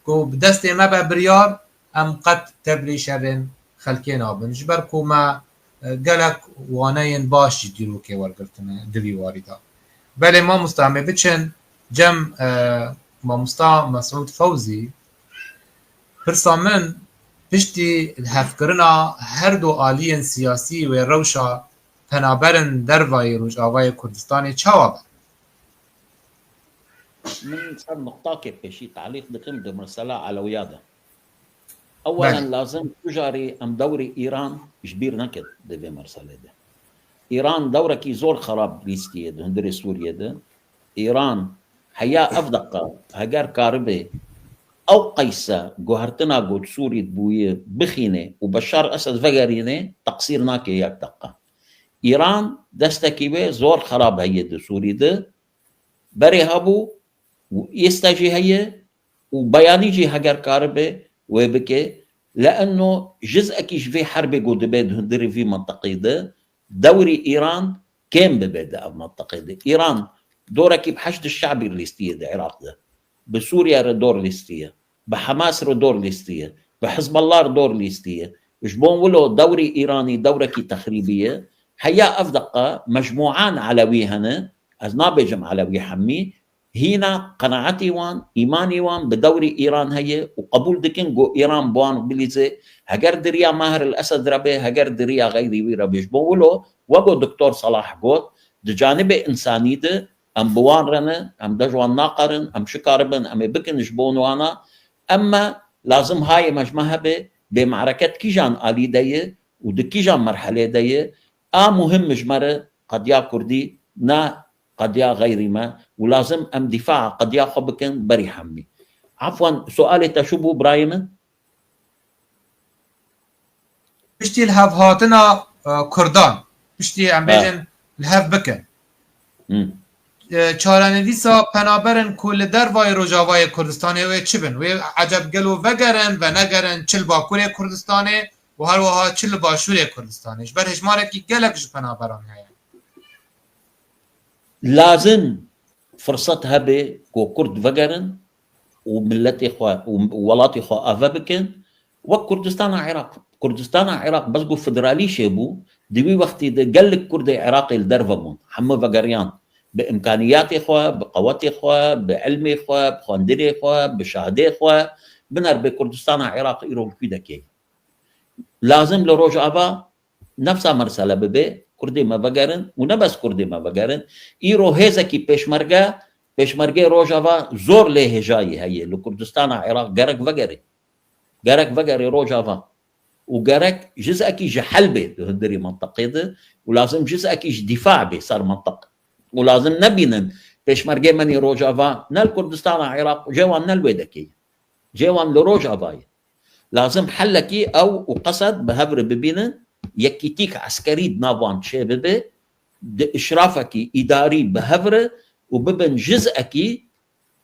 ku bi destê me be biryar, em qet tevlî şerên xelkê nabin. Ji ber ku me, e, gelek waneyên baş ji dîrokê wergirtine di vî warî de. Belê mamosta, em ê biçin cem, e, mamosta Mesûd Fewzî, pirsa min piştî lihevkirina her du aliyên siyasî wê rewşa penaberin dervayî Rojavayê Kurdistanê çawa be? Min ser nuqtakê pêşî talîq dikim di mesela Elewiya de. Ewelen lazim tu jarî em dewrî Îran ji bîr nekin di vê merselê de. Îran dewrekî zor xerab lîstiye di hundirê Sûriyê de. Îran heya ev deqa heger karibe ew qeyse guhertina ku di Sûrî bûye bixîne û Beşar Esed vegerîne, teqsîr nake yek deqa. Îran destekî wê zor xerab heye di Sûrî de. Berê hebû û êsta jî heye û beyanî jî heger karibe wê bike. Leeno jizekî ji vê herbê ku dibe di hundirê vî mintiqê de, dewrî Îran kêm bibe di ev mintiqê de. Îran dorekî bi Heşd Şebî lîstiyê di Iraq de. Bi Sûriye re dor lîstiye. Bi Hamas re dor lîstiye. Bi Hizbullah re dor lîstiye. Ji bo wilo dewrî Îranî dewrekî texrîbî ye. Heya ev deqa mecmûan Elewî hene. Ez nabêjim Elewî hemî. Hîna qenaetî wan, îmanî wan bi dewrî Îran heye û qebûl dikin ku Îran bi wan bilîze. Heger di riya Maher el Esed re be, heger di riya xeyrî wî re be. Ji bo wilo, wek ku Doktor Salah got, di canibê însanî de em bi wan re ne, em de ji wan naqerin, em çi karibin, em ê bikin ji bo wana. Emme lazim hayê me ji me hebe, bê me'reket kîjan alî de ye û di kîjan merhelê de ye. A muhim ji me re qediya Kurdî, ne qediya xeyrî me û lazim em dîfaa qediya xwe bikin berî hemî. Afwan, sualê te çi bû birayê min? Piştî li hev hatina, e, Kurdan, piştî em bêjin li hev bikin. E, çarenivîsa penaberin ku li dervayê Rojavayê Kurdistanê wê çi bin? Wê eceb gelo vegerin, venegerin, çi li Bakurê Kurdistanê û her wiha çi li Başûrê Kurdistanê? Ji ber hejmarekî gelek ji penaberan heye. Lazim firset hebe ku Kurd vegerin û miletê xwe û welatê xwe ave bikin. Wek Kurdistana Iraq. Kurdistana Iraq bes ku federalî çêbû, di wî wextî de gelek Kurdê Iraqê li derve bûn. Hemû vegeriyan. Bi îmkaniyatê xwe, bi qewetê xwe, bi ilmê xwe, bi xwendinê xwe, bi şahidê xwe. Biner bê Kurdistana Iraq îro li kû de kê. Lazim li Rojava nefsa mersele bibe, Kurdê me vegerin û ne bes Kurdê me vegerin. Îro hêzekî pêşmerge, pêşmergê Rojava zor lê hêjayî heye. Li Kurdistana Iraq gerek vegere. Gerek vegere Rojava. Û gerek jizekî ji hel bê di hundirî mintiqê de û lazim jizekî ji dîfa bê ser mintiq. Û lazim nebînin pêşmergê menî Rojava ne li Kurdistana Iraq, cê wan ne li wê dekê ye. Cê wan li Rojava ye. Lazim helekî ew û Qesed bi hev re bibînin, yekîtîk eskerî di nav wan çêbibe, di işrafekî îdarî bi hev re û bibin jizekî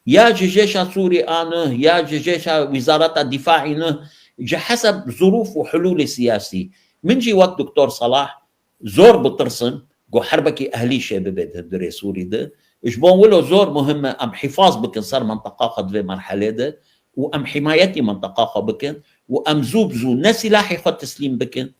ya ji jêşa Sûrî a nuh, ya ji jêşa Wîzareta Dîfaî nuh, ji heseb zirûf û hulûlê siyasî. Min jî wek Doktor Salah zor bitirsim ku herbekî ehlî çêbibe di hundirê Sûrî de. Ji bo wilo zor muhim e em hîfaz bikin ser mintiqa xwe di vê merhelê de û em hîmayetî mintiqa xwe bikin û em zû bi zû ne sîlahê xwe teslîm bikin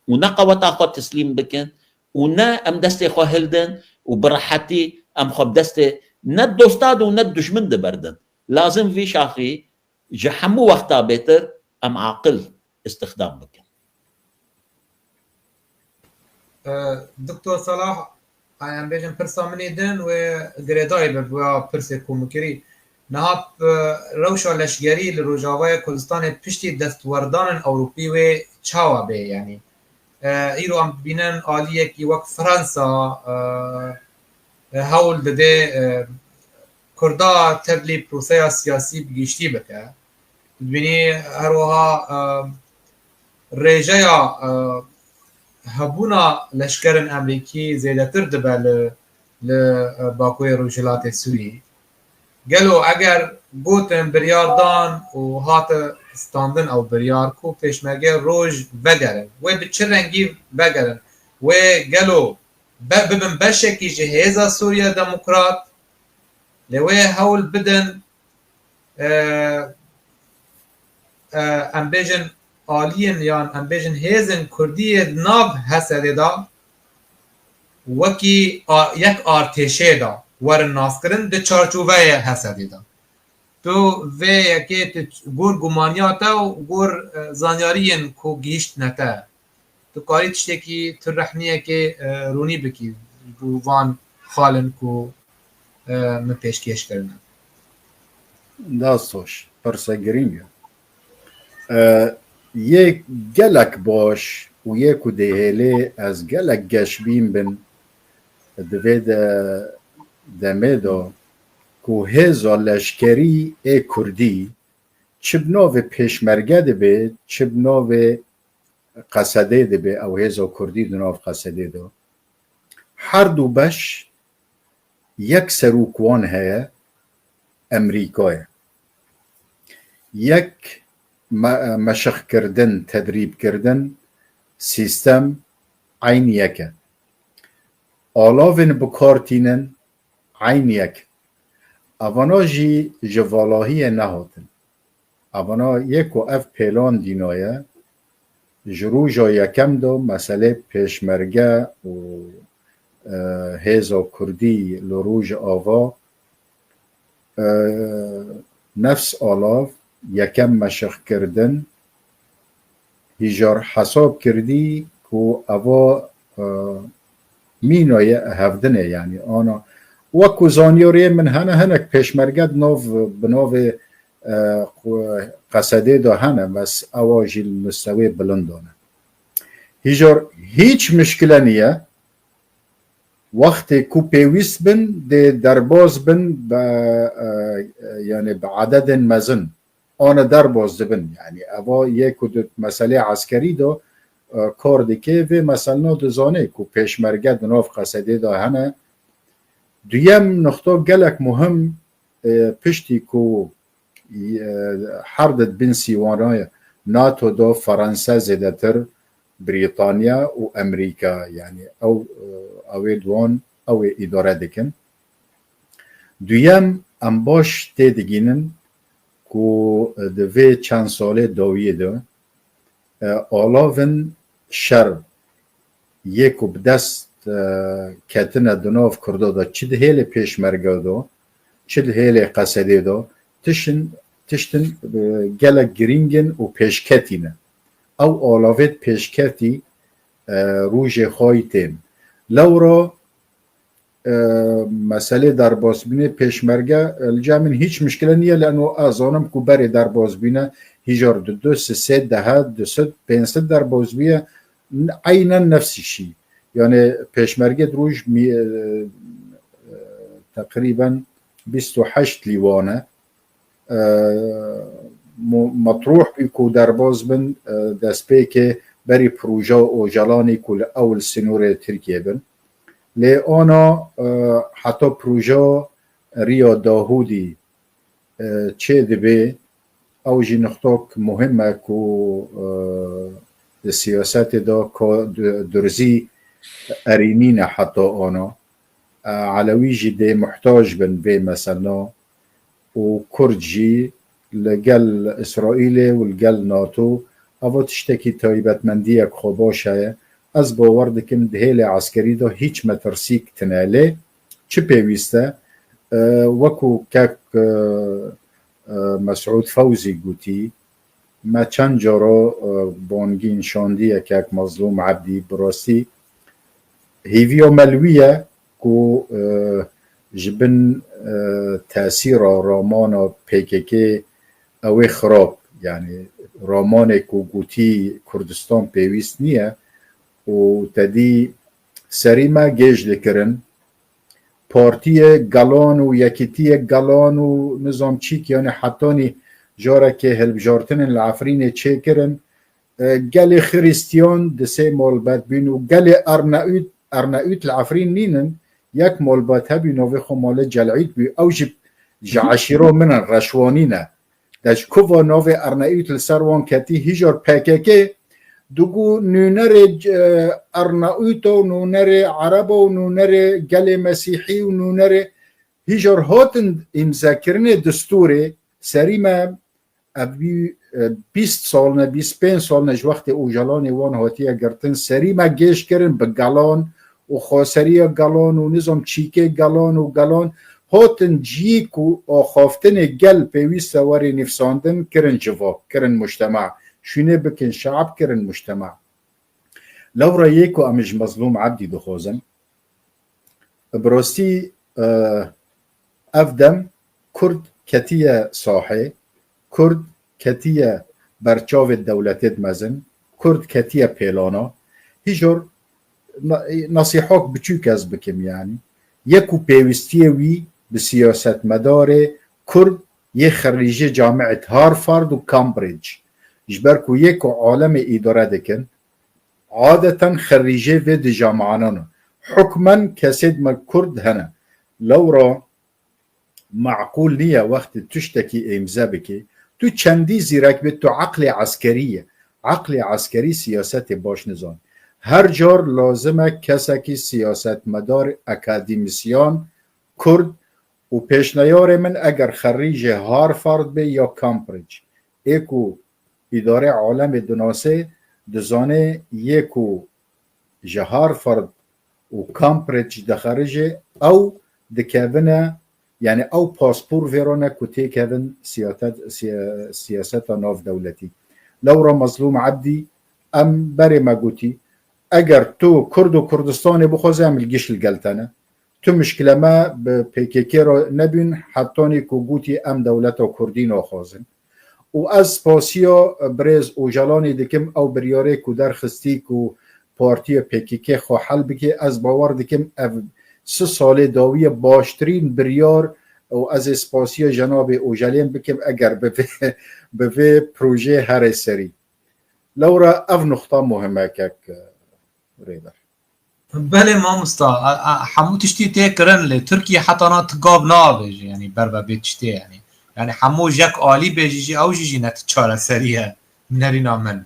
û ne qeweta xwe teslîm bikin û ne em destê xwe hildin û bi rehetî em xwe bi destê ne dosta de û ne dijmin de berdin. Lazim vî şaxî ji hemû wexta bêtir em aqil îstixdam bikin. Doktor Salah, em bêjin pirsa min ê din wê girêdayî be bi pirsê ku min kirî. Niha, e, rewşa leşgerî li Rojavayê Kurdistanê piştî destwerdanên Ewropî wê çawa bê, yanî? E, îro em dibînin aliyekî wek Fransa, e, e, hewl dide, e, Kurda tevlî proseya siyasî bi giştî bike. Dibînî her wiha, e, rêjeya, e, hebûna leşkerên Amerîkî zêdetir dibe li, li, e, Bakurê Rojhilatê Sûrî. Gelo eger gotin, biryar dan û hate standin ew biryar ku pêşmerge roj vegerin, wê bi çi rengî vegerin? Wê gelo be-, bibin beşekî ji hêza Sûriya Demokrat, lê wê hewl bidin, e, e, em bêjin aliyên yan em bêjin hêzên Kurdî yê di nav H S D'ê de wekî a-, yek artêşê de werin naskirin di çarçoveyê H S D'ê de. Tu vê yekê tu gor gumaniya te û gor, e, zanyariyên ku gihîştine te, tu karî tiştekî, tu rehniyekê, e, rûnî bikî ji bo van xalên ku, e, min pêşkêş kirine? Dest xweş, pirse girîng e. E, yê gelek baş û yê ku dihêlê ez gelek geşbîn bin di vê de demê de ku hêza leşkerî ê Kurdî çi bi navê pêşmerge dibe, çi bi navê Qesedê dibe, ew hêza Kurdî di nav Qesedê de. Her du beş yek serok wan heye, Amerîka ye. Yek me-, meşqkirdin, tedrîbkirdin, sîstem eynî yek e. Alavên bi kar tînin eynî yek. Evana jî ji valahiyê nehatin. Evana yê ku ev pêlan dînaye, ji roja yekem de meselê pêşmerge û, e, hêza Kurdî li Rojava, e, nefs alav, yekem meşqkirdin, hîjar hesab kirdî ku eva, e, mîna ye hevdin e, yanî ana. Wek ku zanyariyê min hene, hinek pêşmerge di nav, bi navê, e, xwe-, Qesedê de hene, bes ewa jî li mistewê bilind e. Hîjar hîç mişkile niye. Wextê ku pêwîst bin, dê derbas bin be, e, e, yanî bi ededên mezin. Ana derbas dibin. Yanî eva yê ku di meselê eskerî de, e, kar dike, vê meselna dizane ku pêşmerge di nav Qesedê de hene. Duyem nuqta gelek muhim, e, piştî ku, e, her di bin sîwana NATO de Fransa zêdetir, Brîtanya û Amerîka, yanî ew, e, ew ê di wan, ew ê îdare dikin. Duyem, em baş tê digînin ku di vê çend salê dawiyê de, e, alavin şer yê ku bi dest, e, ketine di nav Kurda de, çi di hêlê pêşmerge de, çi di hêlê Qesedê de, tiştin, tiştin, e, gelek girîng in û pêşketî ne. Ew alavêt pêşketî, e, rojê xwayî tên. Lewra, e, meselê derbasbûnê pêşmerge, e, li cem min hîç mişkile niye, leno ez zanim ku berê derbasbûne hîjar du du, sisê, dehe, du sed, pênc sed derbasbûye, n-, eynen nefsî şî. Yani pêşmerge di roj mî-, e, e, teqrîben bîst û heşt lîwan e. E, mu-, metrûh bî ku derbas bin, e, destpêkê berî proja Ocalanî ku li ew li sînorê Tirkiyê bin. Lê ana, e, heta proja Riya Dahûdî, e, çê dibe, ew jî nuqtok muhim e ku, e, di siyasetê de ka du-, durzî erînî ne heta ana. E, Elewî jî dê muhtac bin vê meselna û Kurd jî li gel Îsraîlê û li gel NATO, eva tiştekî taybetmendiyek xwebaş heye. Ez bawer dikim di hêlê eskerî de hîç metirsîk tine. Lê çi pêwîst e? E, wekû kek, e, e, Mesûd Fewzî gotî, me çend cara, e, bangîn şandiye kek Mezlûm Ebdî, bi rastî hêviya me li wî ye ku, e, ji bin, e, tesîra ramana P K K ew ê xirab, yanî ramanê ku gotî Kurdistan pêwîst niye û te dî serî me gêj dikirin. Partiyê gelan û yekîtiyê gelan û nizam çîk, yanî hetanî carekê hilbijartinên li Efrînê çêkirin. E, gelê Xiristiyan di sê malbet bûn û gelê Erneût, Erneût li Efrîn nînin, yek malbet hebû, navê xwe malê Celît bû. Ew jî ji eşîra min in, Reşwanî ne. De ji ku va navê Erneût li ser wan ketî, hîjar P K K digo nûnerê, e, Erneûta û nûnerê Ereba û nûnerê gelê Mesîhî û nûnerê hîjar hatin îmzekirinê distûrê. Serî me ev bî, e, bîst sal ne, bîst pênc sal ne ji wextê Ocalanê wan hatiye girtin, serî me gêj kirin bi gelan û xweseriya gelan û nizam çîkê gelan û gelan hatin ciyî ku axaftinê gel pêwîst e werê nivîsandin, kirin civak, kirin mujtema, şûnê bikin şeab, kirin mujtema. Lewra yê ku em ji Mezlûm Ebdî dixwazin, bi rastî, e, ev dem Kurd ketiye sahê, Kurd ketiye berçavê dewletê mezin, Kurd ketiye pêlana. Hîjor na-, nasîhok biçûk ez bikim, yanî. Yek û pêwîstiyê wî bi siyasetmedarê Kurd yê xerîjê camiet Harvard û Cambridge, ji ber ku yê ku alemê îdare dikin, adeten xerîjê vê di jamanan in. Hukmen kesêd me Kurd hene. Lewra meqûl niye wextê tiştekî êmze bikî. Tu çendî zîrek bî, tu eqlê eskerî ye. Eqlê eskerî siyasetê baş nizan. Her car lazim e kesekî siyasetmedar, akademîsyan, Kurd û pêşneyarê min eger xerîjê Harvard bê ya Cambridge, ê ku îdarê alemê dinasê, dizanê yê ku ji Harvard û Cambridge dixerije, ew dikevine, yanî ew paspor vê re ne ku têkevin siyaset-, siya-, siyaseta navdewletî. Lewra Mezlûm Ebdî, em berê me gotî, eger tu Kurd û Kurdistanê bixwaze, em li giş li gel te ne. Tu mişkile me bi P K K re nebûn, hetanî ku gotî em dewleta Kurdî naxwazin. Û ez spasiya birêz Ocalanê dikim, ew biryarê ku derxistî ku partiya P K K xwe hel bike, ez bawer dikim ev sih salê dawiye baştirîn biryar û ez ê spasiya cenabê Ocalan bikim eger bi vê, bi vê projeyê here serî. Lewra ev nuxta muhim e kek Rêber. Belê mamosta, a, a, hemû tiştî tê kirin lê Tirkiye heta na ti gav nabêje, yanî ber ve bê tiştê, yanî. Yanî hemû jek alî bêjî jî ew jî jî ne ti çareserî ye, nerîna min.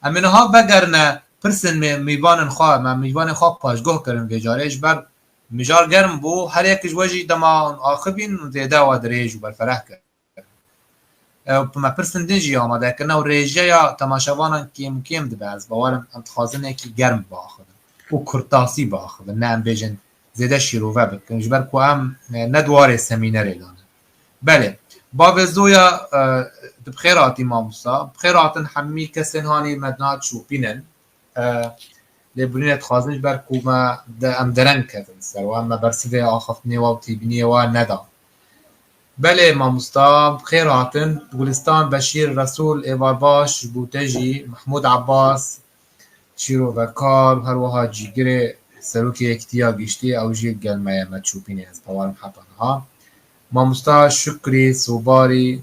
Em ê niha vegerine pirsin mê-, mîvanên xwe, me mîvanên xwe paşguh kirin vê carê, ji ber mijar germ bû, her yek ji we jî dema axivîn zêde we dirêj û berfereh kir. Ew me pirsin din jî amade kirine û rêjeya temaşevanan kêm û kêm dibe. Ez bawer im em dixwazin yekî germ biaxivin û kurtasî biaxivin, ne em bêjin zêde şîrove bikin, ji ber ku em, e, ne di warê semînerê de ne. Belê, bavê Zoya, e, tu bi xêr hatî mamosta, bi xêr hatin hemî kesên hanî me di nav çûpînin. E, lêbirînê dixwazin ji ber ku me de, em dereng kevin ser wan, me bersivê axaftinê wa û têbîniyê wa neda. Belê mamosta, bi xêr hatin. Gulistan Beşîr Resûl, êvar baş ji bo te jî. Mehmûd Abbas, şîrovekar û her wiha cîgirê serokê Yekîtiya Giştî, ew jî gel me ye, me çûpînê, ez bawer im heta niha. Mamosta Şukrî Sobarî,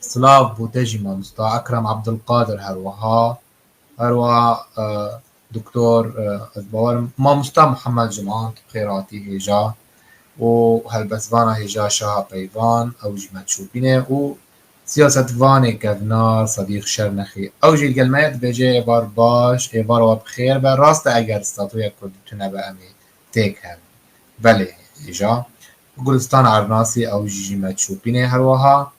silav bo te jî mamosta. Ekrem Abdulkadir her wiha. Her wiha, e, Doktor, e, ez bawer im, mamosta Muhammed Ciman, tu bi xêr hatî hêja û helbestvana hêja Şaha Peyvan, ew jî me çûpîne û siyasetvanê kevnar Sedîq Şernexî, ew jî li gel me ye, dibêje êvar baş, êvar we bi xêr be. Rast e, eger statuya Kurdî tune be, em ê têk herin. Belê, hêja. Gulistan Ernasî, ew jî jî me çûpîne her wiha.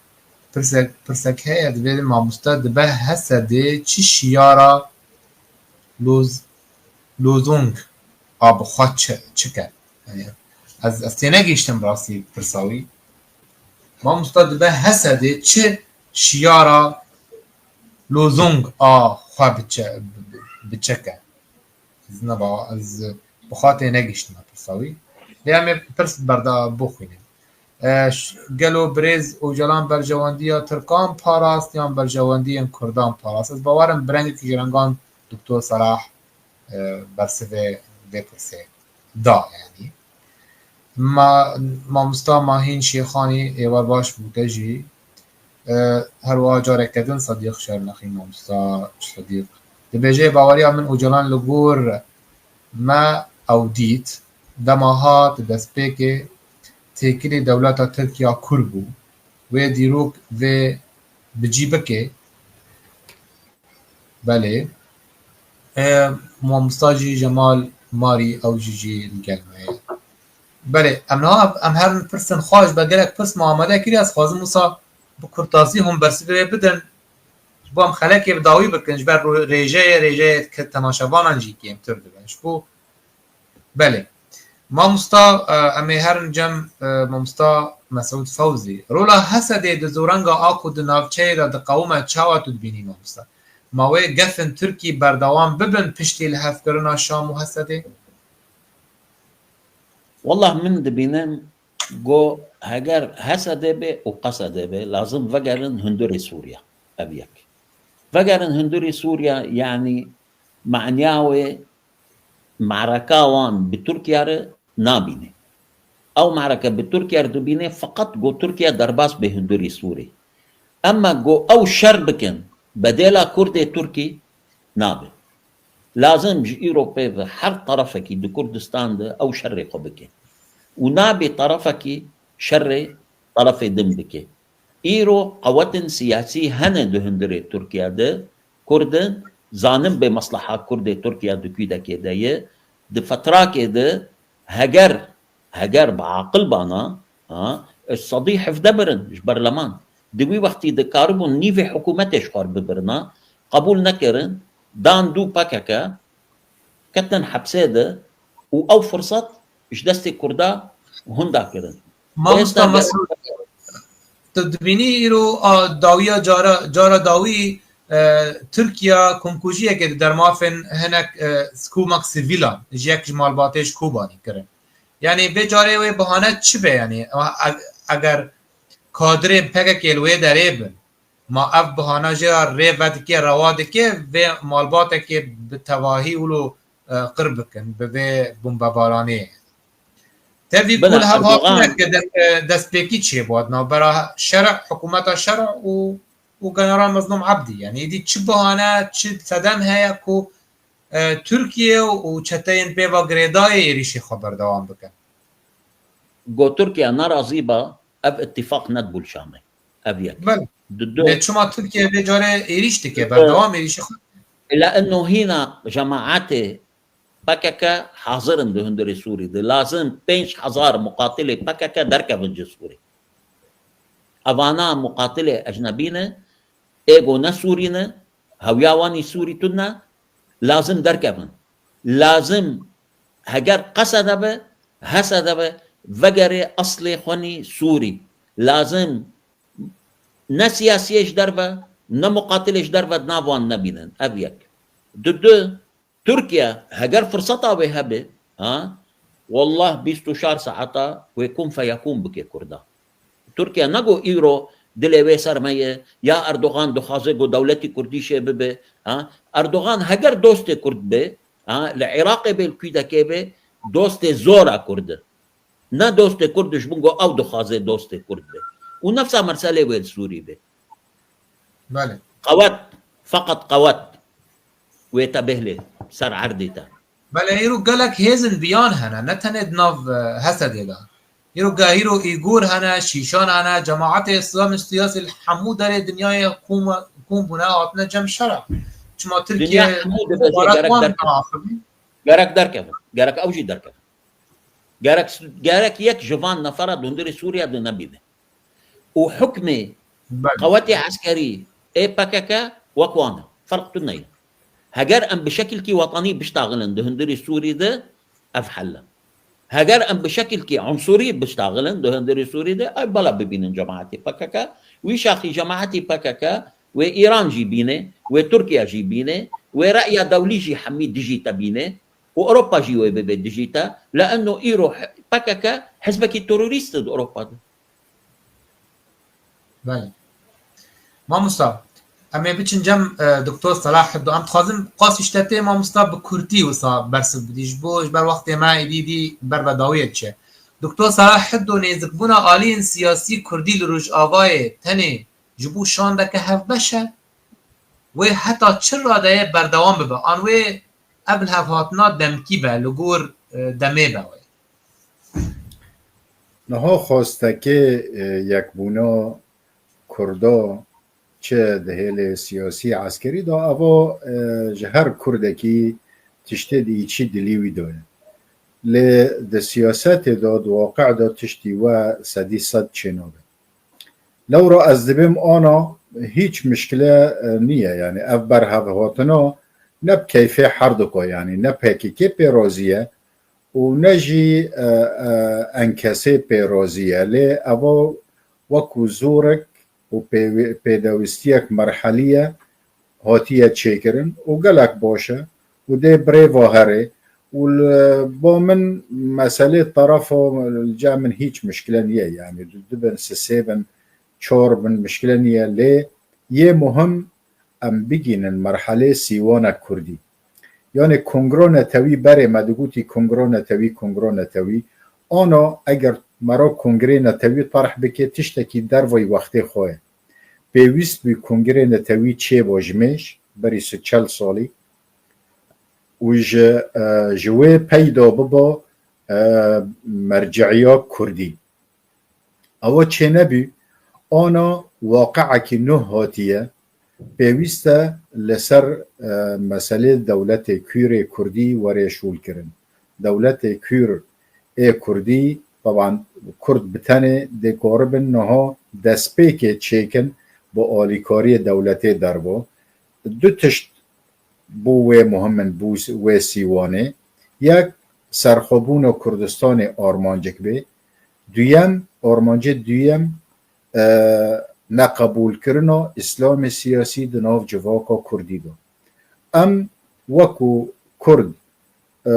Pirsek, pirsek heye, divê mamoste dibe Hesedê çi şiyara Loz-, Lozong a bi xwe çi, çi ke? Yani, ez, ez tênegihiştim rastî pirsa wî. Mamoste dibe Hesedê çi şiyara Lozong a xwe bi çi, bi, bi, bi çi ke? Ez neba, ez Xatê negiştime pirsa wî. Lê em ê pirs berda bixwînin. E, ş-, gelo birêz Ocalan berjewendiya Tirkan parast yan berjewendiyên Kurdan parast? Ez bawer im bi rengekî ji rengan Doktor Serah, e, bersivê vê pirsê da, yanî. Ma-, mamosta Mahîn Şêxanî êvar baş bû te jî. E, her wiha careke din Sedîq Şernexî, mamosta Sedîq. Dibêje, baweriya min Ocalan li gor me ew dît, dema hat destpêkê têkilî dewleta Tirkiya kûr bû. Wê dîrok vê bi cî bike. Belê. E, mamosta jî Cemal Marî, ew jî jî li gel me ye. Belê, em niha em herin pirsin xwe ji ber gelek pirs me amade kiriye, ez xwazim wisa bi kurtasî hûn bersivê bidin. Ji bo em xelekê bi dawî bikin, ji ber rêjeyê, rêjeyê ke temaşevanan jî kêmtir dibe. Ji bo Belê. Mamosta, e, em ê herin cem, e, mamosta Mesûd Fewzî. Rola Hesedê di zorenga a ku di navçeyê de diqewime çawa tu dibînî mamosta? Ma wê gefên Tirkî berdewam bibin piştî lihevkirina Şam û Hesedê? Wallah min dibînim ku heger Hesedê be û Qesedê be, lazim vegerin hundirê Sûriya. Ev yek. Vegerin hundirê Sûriya, yanî maniya wê mareka wan bi Tirkiye re nabîne. Ew mareke bi Tirkiye re dibîne, feqet ku Tirkiye derbas bê hundirê Sûrê. Emma ku ew şer bikin, bedêla Kurdê Tirkî nabe. Lazim ji îro pê ve her terefekî di Kurdistan de ew şerê xwe bike. Û nabe terefekî şerê terefê din bike. Îro qewetên siyasî hene di hundirê Tirkiye de, Kurd in, zanin bê mesleha Kurdê Tirkiye di kûdekê de ye, di fetrakê de heger, heger bi aqil bana, ha, sedî hevdeh mirin ji berleman. Di wî wextî dikaribûn nîvê hikûmetê ji xwe re bibirina, qebûl nekirin, dan dû P K K, ketin hepsê de û ew firsat ji destê Kurda hunda kirin. Mamosta Êsta Mesûd, tu dibînî îro a dawiya cara, cara dawî, e, Tirkiye komkujiyeke di dermafên hinek, e, skomok sivîlan ji yek ji malbatê ji Kobanî kirin. Yanî vê carê wê bahane çi be? Yanî e-, eger kadirên P K K li wê derê bin, ma ev bahana jê re rê vedike, rewa dike vê malbatekê bi tevahî wilo, e, qir bikin bi vê bombebaranê. Tevî Bila ku li hev Erdogan hatine ke de-, e, destpêkî çêbû di navbera şerî, hikûmeta şerî û, û General Mezlûm Ebdî. Yanî êdî çi bahane, çi sedem heye ku, e, Tirkiye û çeteyên pê ve girêdayî êrîşê xwe berdewam bikin? Ku Tirkiye nerazî ba, ev îtîfaq nedibû li Şamê. Ev yek. Belê. Di du Lê çima Tirkiye vê carê êrîş dike, Di berdewam êrîşê xwe? Lê eno hîna cemaetê P K K hazir in di hundirê Sûrî de. Lazim pênc hezar muqatilê P K K derkevin ji Sûrî. Evana muqatilê ecnebî ne, ê ku ne Sûrî ne, hewiya wan î Sûrî tune, lazim derkevin. Lazim heger Qesede be, Hesede be, vegerê eslê xwe nî Sûrî. Lazim ne siyasiyê ji derve, ne muqatilê ji derve di nav wan nebînin. Ev yek. Di du, Tirkiye heger firseta wê hebe, ha, wallah bîst û çar saeta wê kun feyekun bike Kurda. Tirkiye ne ku îro dilê wê ser me ye, ya Erdogan dixwaze ku dewletî Kurdî çê bibe, ha. Erdogan heger dostê Kurd be, ha, li Iraqê be, li Kûdekê be, dostê zora Kurd e. Ne dostê Kurd, ji bin ku ew dixwaze dostê Kurd be. Û nefsa meselê wê li Sûrî be. Belê. Qewet, feqet qewet wê te bêhlê ser erdê te. Belê, îro gelek hêzên viyan hene, ne tenê di nav, e, Hesedê de. Îro ge-, îro Îgur hene, Şîşan hene, cemaetê Îslamê siyasî li hemû derê dinyayê kom, kom bûne, hatine cem şera. Çima Tirkiye Dinya hemû dibêje gerek derkevin. Gerek derkevin. Gerek ew jî derkevin. Gerek, gerek yek ji van nefera di hundirê Sûriye de nebîne. Û hukmê Belê. qewetê eskerî ê P K K wek wan e. Ferq tune ye. Heger em bi şekilkî wetanî biştaxilin di hundirê Sûrî de, ev hel e. Heger em bi şekilkî unsurî biştaxilin di hundirê Sûrî de, ev bela bibînin cemaetê P K K. Wî şaxî cemaetî P K K wê Îran jî bîne, wê Tirkiye jî bîne, wê reya dewlî jî hemî dijî te bîne. û Ewropa jî wê bibe dijî te, leeno îro P K K hizbekî terorîst e di Ewropa de. Belê. Mamosta, em ê biçin cem e, Doktor Selah Hiddo. Em dixwazin qas îşte tê mamosta bi kurdî wisa bersiv bidî. Ji bo ji ber wextê me êdî dî ber ve dawiyê diçe. Doktor Selah Hiddo, nêzikbûna aliyên siyasî kurdî li Rojavayê tenê ji bo şandeke hevbeş e? Wê heta çi radeyê berdewam bibe? An wê ev lihevhatina demkî be, li gor e, demê be wê? Niha xwestekê e, yekbûna Kurda çi di hêlê siyasî, eskerî de, eva e, ji her Kurdekî tiştê di îçî dilî wî de ye. Lê di siyasetê de, di waqe de tiştî we sedî sed çênabe. Lewra ez dibêm ana hîç mişkile e, niye. Yani ev berhevhatina ne bi keyfê herdika, yani ne P K K pê razî ye û ne jî e, e, N K S pê razî ye. Lê eva wekû zorek û pêwî- pêdewistiyek merhelî ye hatiye çêkirin û gelek baş e û dê birêva herê û li ba min meselê terefa li cem min hîç mişkile niye. Yani du, du bin, sisê bin, çar bin mişkile niye. Lê yê muhim em bigînin merhelê sîwana kurdî. Yanê kongra netewî berê me digotî kongra netewî, kongra netewî. Ana eger me re kongrê netewî terh bike tiştekî dervayî wextê xwe ye. Pêwîst bû kongrê netewî çêba ji mêj, berî sed çel salî û ji, e, ji wê peyda biba e, merciya kurdî. Ewa çênebû, ana waqiekî nû hatiye, pêwîst e li ser e, meselê dewletê kûr ê kurdî were şûlkirin. Dewletê kûr ê kurdî, teban kurd bi tenê dê karibin niha destpêkê çêkin bi alîkariyê dewletê derva. Du tişt bo wê muhim in, bo wê sîwanê. Yek, serxwebûna Kurdistanê armancek bê. Duyem, armancê duyem, e, neqebûlkirina Îslamê siyasî di nav civaka kurdî de. Em wekû kurd, e,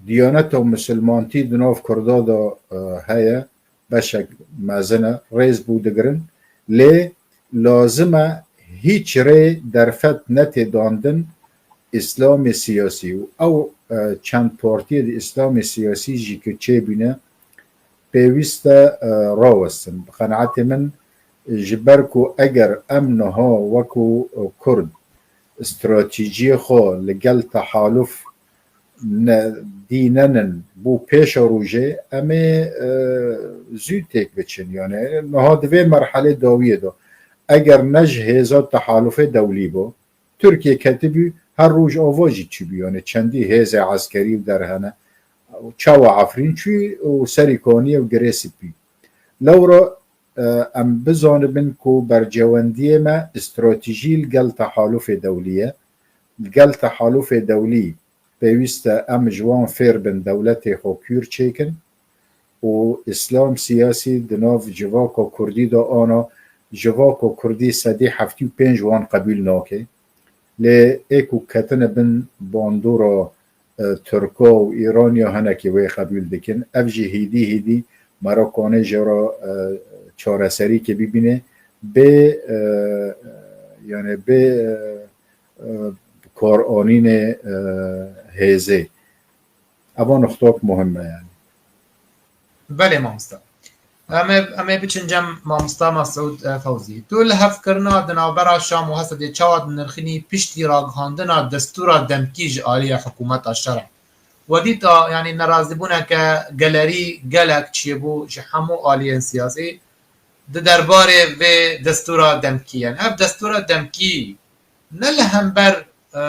diyaneta misilmantî di nav kurda de e, heye, beşek mezin e, rêz bo digirin, lê lazim e hîç rê derfet netê dandin Îslamê siyasî û ew e, çend partiyê di Îslamê siyasî jî ki çêbûne pêwîst e e, rawestin. Bi qenaetê min ji ber ku eger em niha wekû e, kurd stratejiyê xwe li gel tehaluf ne, dînenin bo pêşa rojê, em ê e, zû têk biçin. Yani niha di vê merhelê dawiyê de eger ne ji hêza tehalufê dewlî bo, Tirkiye ketibû her Rojava jî çûbû. Yani çendî hêzê eskerî û derhene. Çawa Efrîn çû û serî kaniye û girê spî. Lewra e, em bizanibin ku bercewendiyê me stratejî li gel tehalufê dewlî ye. Li gel tehalufê dewlî pêwîst e em ji wan fêr bin dewletê xwe kûr çêkin û Îslam siyasî di nav civaka kurdî de ana civaka kurdî sedî heftî û pênc wan qebûl nake. Lê ê ku ketine bin bandora e, Tirka û Îraniya hinekî wê qebûl dikin. Ev jî hîdî hîdî me re kanê jê re e, çareserîkê bibîne bê e, yani bê e, e, karanînê e, hêzê. Eva nuxtok muhim e yani. Belê mamosta. Em ê, em ê biçin cem mamosta Mesûd e, Fewzî. Tu li hevkirina di navbera Şam û Hesedê çawa dinirxînî piştî ragihandina destûra demkî ji aliyê hikûmeta şer e? We dîta, yanî nerazîbûneke gelerî gelek çêbû ji hemû aliyên siyasî di derbarê vê destûra demkî. Yani ev destûra demkî ne li hember e,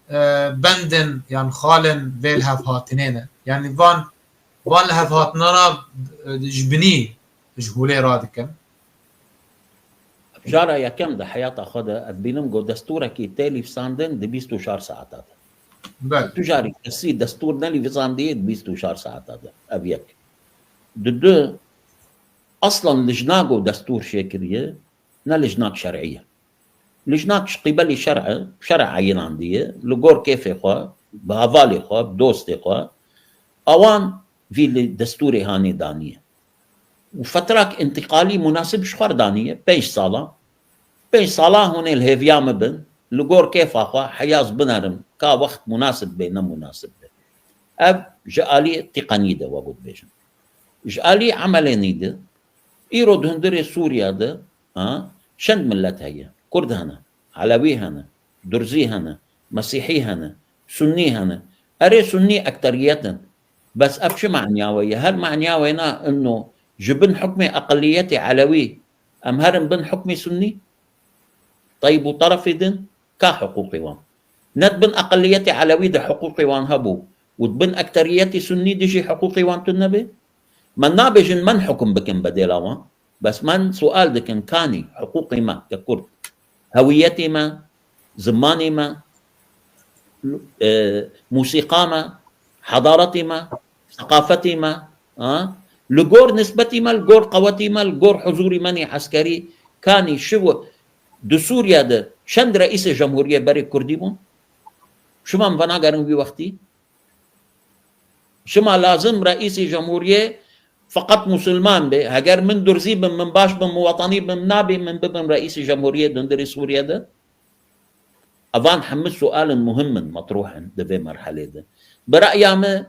e, bendin yan xalên vê lihevhatinê ne. Yani van, van lihevhatinana e, ji binî ji holê radikin. Cara yekem di heyata xwe de ez bînim ku destûrekî tê lîvsandin di bîst û çar saeta de. Belê. Tu carî kesî destûr nelîvisandiye di bîst û çar saeta de. Ev yek. Di du, aslan lijna ku destûr çêkiriye, ne lijnak şer'î ye. Lijnak ji qîbelî şer'e, şer'e eyinandiye, li gor kêfê xwe, bi hevalê xwe, bi dostê xwe, awan vî li destûrê hanê daniye. Û fetrak întîqalî munasib ji xwe re daniye, pênc sala. Pênc sala hûn ê li hêviya min bin, li gor kêfa xwe heyaz binerin, ka wext munasib be, ne munasib be. Ev ji alî tîqenî de, we got bêjin. Ji alî emelênî de, îro di hundirê Sûriya de, ha, çend millet heye? Kurd hene, Elewî hene, Durzî hene, Mesîhî hene, Sunnî hene. Erê, Sunnî ekteriyet in. Bes ev çi manya we ye? Her manya we na inno ji bin hukmê eqeliyetê Elewî em herin bin hukmê Sunnî? Teyb û terefê din ka hiqûqê wan? Ne di bin eqeliyetê Elewî de hiqûqê wan hebû û di bin ekteriyetê Sunnî de jî hiqûqê wan tune be? Me nabêjin men hukum bikin bedêla wan. Bes men sual dikin, kanî hiqûqê me ke Kurd, hewiyetê me, zimanê me, e, musîqa me, hedaretê me, seqafetê me, ha? Li gor nisbetî me, li gor qewetî me, li gor huzûrî me nê eskerî, kanî şiv di Sûriye de çend reîsê cemhûriyê berê Kurdî bûn? Şima min venagerin wî wextî? Şima lazim reîsê cemhûriyê feqet musulman be. Heger min durzî bim, min baş bim, min wetanî bim, nabê min bibim reîsê cemhûriyê di hundirê Sûriye de? Evan hemû sualin muhim in, metruh in di vê merhelê de. Bi re'ya min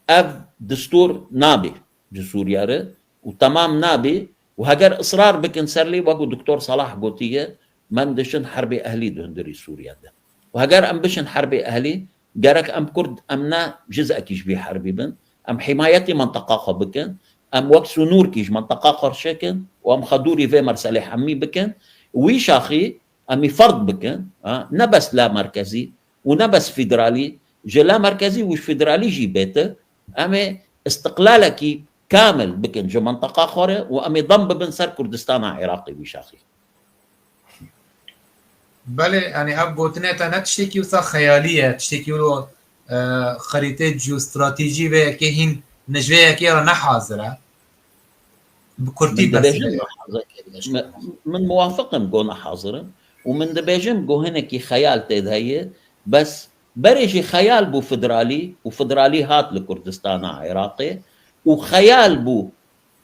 ev destûr nabê ji Sûriye re û temam nabê û heger israr bikin ser lê, wekû Doktor Salah gotiye, me diçin herbê ehlî di hundirê Sûriye de. Û heger em biçin herbê ehlî, gerek em Kurd, em ne cizekî ji vî herbî bin, em himayetê menteqa xwe bikin, em wek Sunûrkî ji menteqa xwe çêkin û em xwe dûrî vê merselê hemî bikin. Wî şaxî em ê ferd bikin, ha, ne bes la merkezî û ne bes federalî, ji la merkezî û federalî jî bêtir, em ê istiqlalekî kamil bikin ji menteqa xwe re û em ê dem bibin ser Kurdistana Iraqê wî şaxî. Belê, yanî ev gotinê te ne tiştekî wisa xeyalî ye, tiştekî wilo, e, xerîtê jeostratejî vê yekê hîn ji vê yekê re ne hazir e. Bi kurtî Min dibêjim, meseleyê. Min, min muwafiq im ku ne hazir im û min dibêjim ku hinekî xeyal tê de heye, bes berê jî xeyal bû federalî û federalî hat li Kurdistana Iraqê û xeyal bû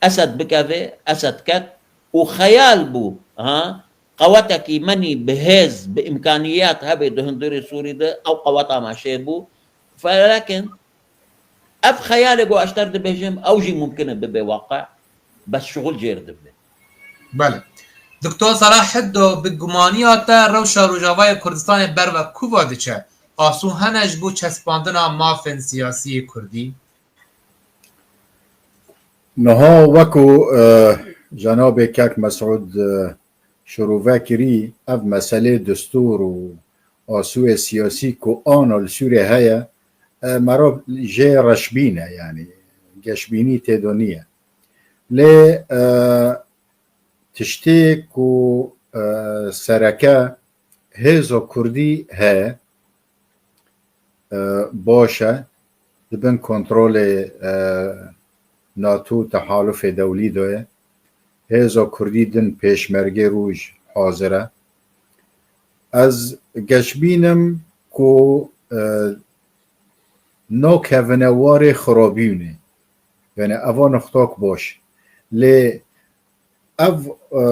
Esed bikeve, Esed ket û xeyal bû, ha, qewetekî menî bi hêz, bi îmkaniyat hebe di hundirê Sûrî de, ew qeweta me şê bû. Felekin ev xeyalê ku ez ji te re dibêjim, ew jî mumkin e bibe waqe, bes şixul jê re dibe. Belê. Doktor Salah Hiddo, bi gumaniya te rewşa Rojavayê Kurdistanê ber ve ku ve diçe? Asû hene ji bo çespandina mafên siyasî yê Kurdî? Niha wekû, e, cenabê kek Mesûd, e, şirove kirî, ev meselê destûr û asûyê siyasî ku ana li Sûriyê heye, e, mero jê reşbîn e, yanî geşbînî tê de niye. Lê, e, tiştê ku, e, sereke hêza Kurdî heye, e, baş e, di bin kontrolê, e, NATO, tehalufê dewlî de ye. Hêza Kurdî din pêşmergê rûj hazir e. Ez geşbîn im ku, e, nakevine warê xirabiyûnê. Yani eva nixtak baş. Lê ev, e,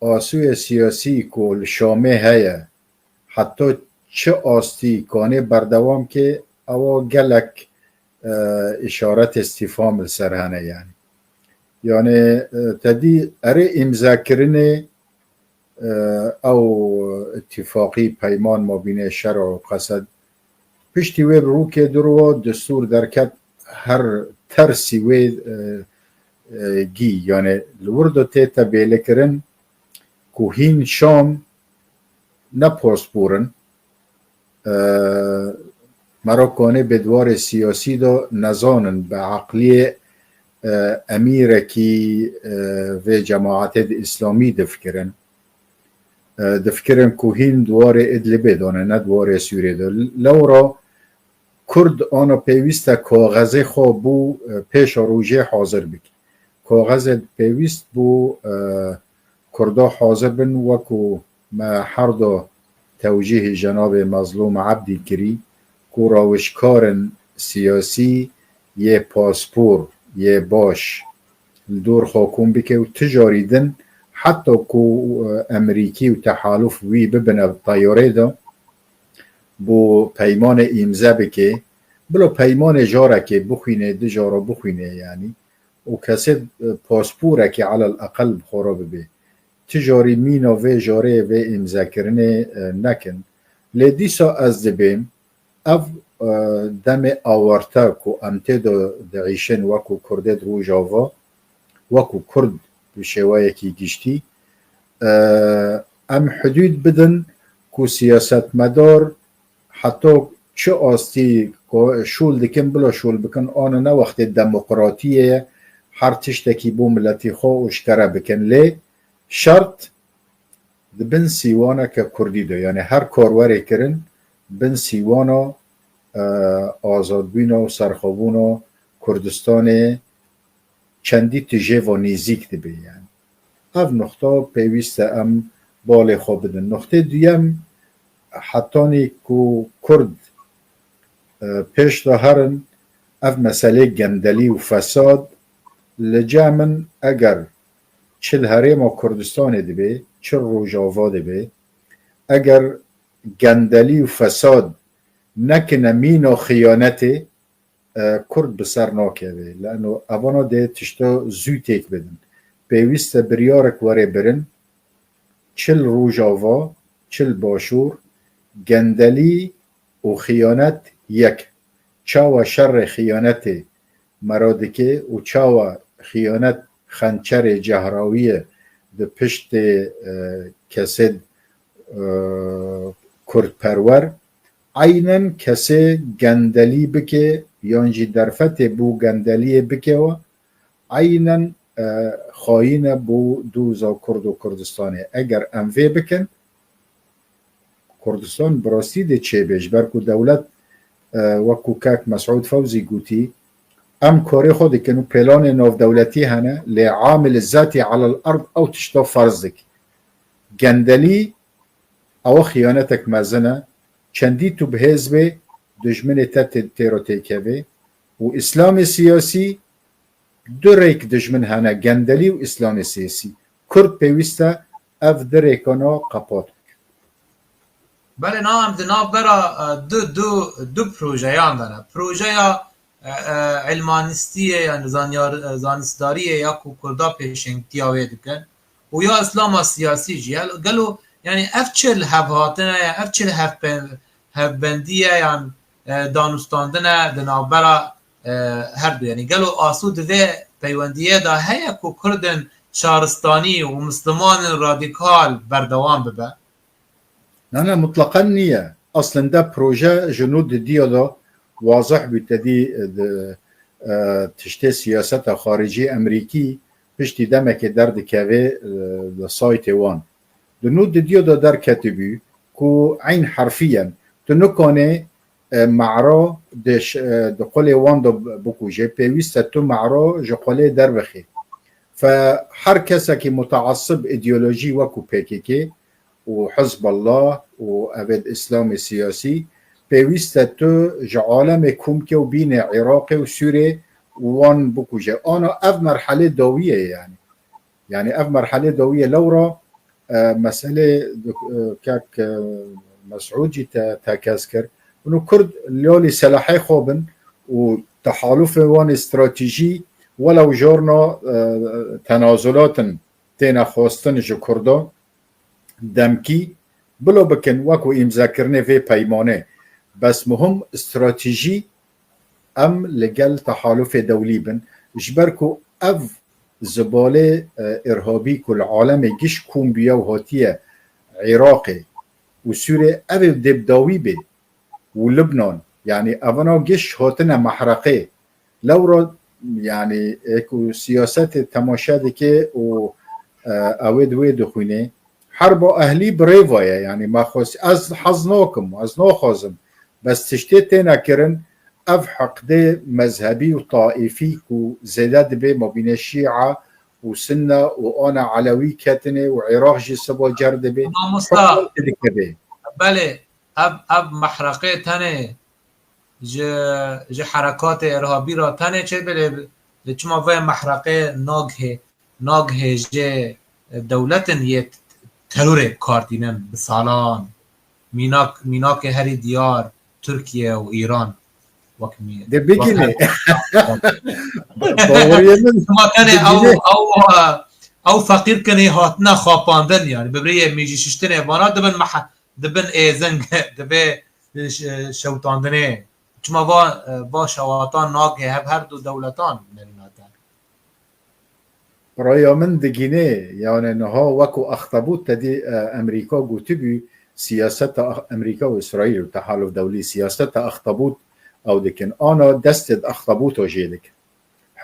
asûyê siyasî ku li Şamê heye, heta çi astî kanê berdewam ke, ewa gelek, e, îşaretê îstîfam li ser hene yani. Yani, e, te dî erê îmzekirinê, e, ew îtîfaqî, peyman mabînê şer û qesed, piştî wê bi rûkê du rû destûr derket, her tersî wê, e, e, gî. Yani li wir de tête bêlekirin ku hîn Şam ne paspor in, e, mero kanê bi di warê siyasî de nezanin, bi eqliyê, e, emîrekî, e, vê cemaetê di îslamî difikirin. E, difikirin ku hîn di warê Idlibê de ne, ne di warê Sûriyê de. Lewra Kurd ana pêwîst e kaxezê xwe bû, e, pêşa rojê hazir bike. Kaxezê pêwîst bû, e, Kurda hazir bin, wekû me her du tewcîhê cenabê Mezlûm Ebdî kirî, û rawişkarin siyasî yê paspor yê baş li dor xwe kom bike û ti carî din heta ku, e, Emerîkî û tehaluf wî bibine teyarê de bo peymanê îmze bike, bila peymanê carekê bixwîne, du cara bixwîne yanî. Û kesê, e, pasporekê elel eqel bi xwe re bibe. Ti carî mîna vê carê vê îmzekirinê, e, nekin. Lê dîsa ez dibêm ev, e, demê awarte ku em tê de diîşin wekû Kurdê di Rojava, wekû Kurd bi şêweyekî giştî, e, em hidûd bidin ku siyasetmedar heta çi astî ko-, şûl dikin, bila şûl bikin, ana ne wextê demokratiyê ye, her tiştekî bo miletî xwe û ji kere bikin. Lê şert di bin sîwaneke kurdî de, yanî her kar were kirin, bin sîwana, e, azadbûna û serxwebûna Kurdistanê çendî tijê ve nêzîk dibe, yanî. Ev nuxta pêwîst e em balê xwe bidin. Nuxtê duyem, hetanî ku Kurd, e, pêş de herin, ev meselê gendelî û fesad li cem min eger çi li Herêma Kurdistanê dibe, çi Rojava dibe, eger gendelî û fesad nekine mîna xiyanetê, e, Kurd bi ser nakeve. Leno evana dê tişta zû têk bidin. Pêwîst e biryarek were birin, çi li Rojava, çi li Başûr, gendelî û xiyanet yek. Çawa şerê xiyanetê me re dike û çawa xiyanet xençerê cehrawî ye di piştê, e, kesê, e, kurdperwer, eynen kesê gendelî bike yan jî derfetê bo gendeliyê bikewe, eynen, e, xayîn e bo doza Kurd û Kurdistanê. Eger em vê bikin, Kurdistan bi rastî dê çêbe, ji ber ku dewlet, e, wekû kak Mesûd Fewzî gotî, em karê xwe dikin û pêlanê navdewletî hene, lê amil zatî elel erd ew tişta ferz dike. Gendelî, ew xiyanetek mezin e. Çendî tu bi hêz bê, dijminê te tê-, têro têkevê û Îslamê siyasî, du rêk dijmin hene, gendelî û Îslamê siyasî. Kurd pêwîst e ev du rêkana qepat bike. Belê, na em di navbera, e, du, du, du projeyan de ne. Projeya, e, e, ilmanistiyê, yani zanyar, e, zanistdariyê ya ku Kurda pêşengtiya wê dikin û ya Îslama siyasî jî. Gel-, gelo, yani ev çi li hev hatine ye, ev çi li hev pe-, hevbendî ye, yan, e, danûstandin e di navbera, e, her du? Yani gelo asû di vê peywendiyê de heye ku Kurdên şaristanî û Mislimanên radîkal berdewam bibe? Na, na, mutleqen niye. Aslında proje ji nû didiya de wazih bû, te dî, e, di, e, tiştê siyaseta xaricî Emerîkî piştî demekê derdikeve, e, li saytê wan. Di nû didiyo de derketibû ku eyn herfiyen tu nikanê, e, me'ra di ş-, e, di qulê wan de bikuje, pêwîst e tu me'ra ji qulê derbixî. Fe her kesekî muteasib îdeolojî wekû P K K û Hizbullah û evê di Îslamê siyasî, pêwîst e tu ji alemê kom ke û bînê Iraqê û Sûrê û wan bikuje. Ana ev merhelê dawî ye yani. Yani ev merhelê dawî ye. Lewra, e, meselê, e, kek, e, Mesûd jî te, tekez kir. Hûn Kurd liyalî selahê xwe bin û tehalufê wan ê stratejî welew jorna, e, tenazulatin têne xwestin ji Kurda demkî bilo bikin wekû îmzekirinê vê peymanê. Bes muhim stratejî em li gel tehalufê dewlî bin, ji ber ku ev zibalê, e, irhabî ku li alemê giş kom bûye û hatiye Iraqê û Sûrê, ev ê dê bi dawî bê û Libnan, yanî evana giş hatine mehreqê. Lewra, yanî, ê ku siyasetê temaşe dike û, e, ew ê di wê dixwîne, herba ehlî bi rê ve ye, yanî, me xwest, ez hez nakim, ez naxwazim. Bes tiştê têne kirin, ev heqdê mezhebî û taîfî ku zêde dibe, mabînê Şîa û Sunne û ana Elewî ketine û Iraq jî siba cer dibe, Mamosta, hukman dikeve. Belê, ev, ev mehreqê tenê ji, ji herekatê irhabî re tenê çêbe lê, lê çima vê mehreqê nagihê, nagihêje dewletin yê terorê bi kar tînin bi salan. Mînak, mînakê herî diyar Tirkiye û Îran wek mî-, De bigînê. Wek her Baweriyê min Çima tenê ew, digînê. ew, ew feqîr kinê hatine xapandin, yani bi biriyê mîjî şiştinê vana dibin mehe-, dibin êzing, dibê ş-, şewtandinê. Çima va, va şewatan nagê hev her du dewletan nerînate? Raya min digînê, yani niha wekû extebût tedî, e, Emerîka gotibû, siyaseta Emerîka û Îsraîl û tehaluf dewlî siyaseta extebût ew dikin. Ana destê di extebûto jê dikin.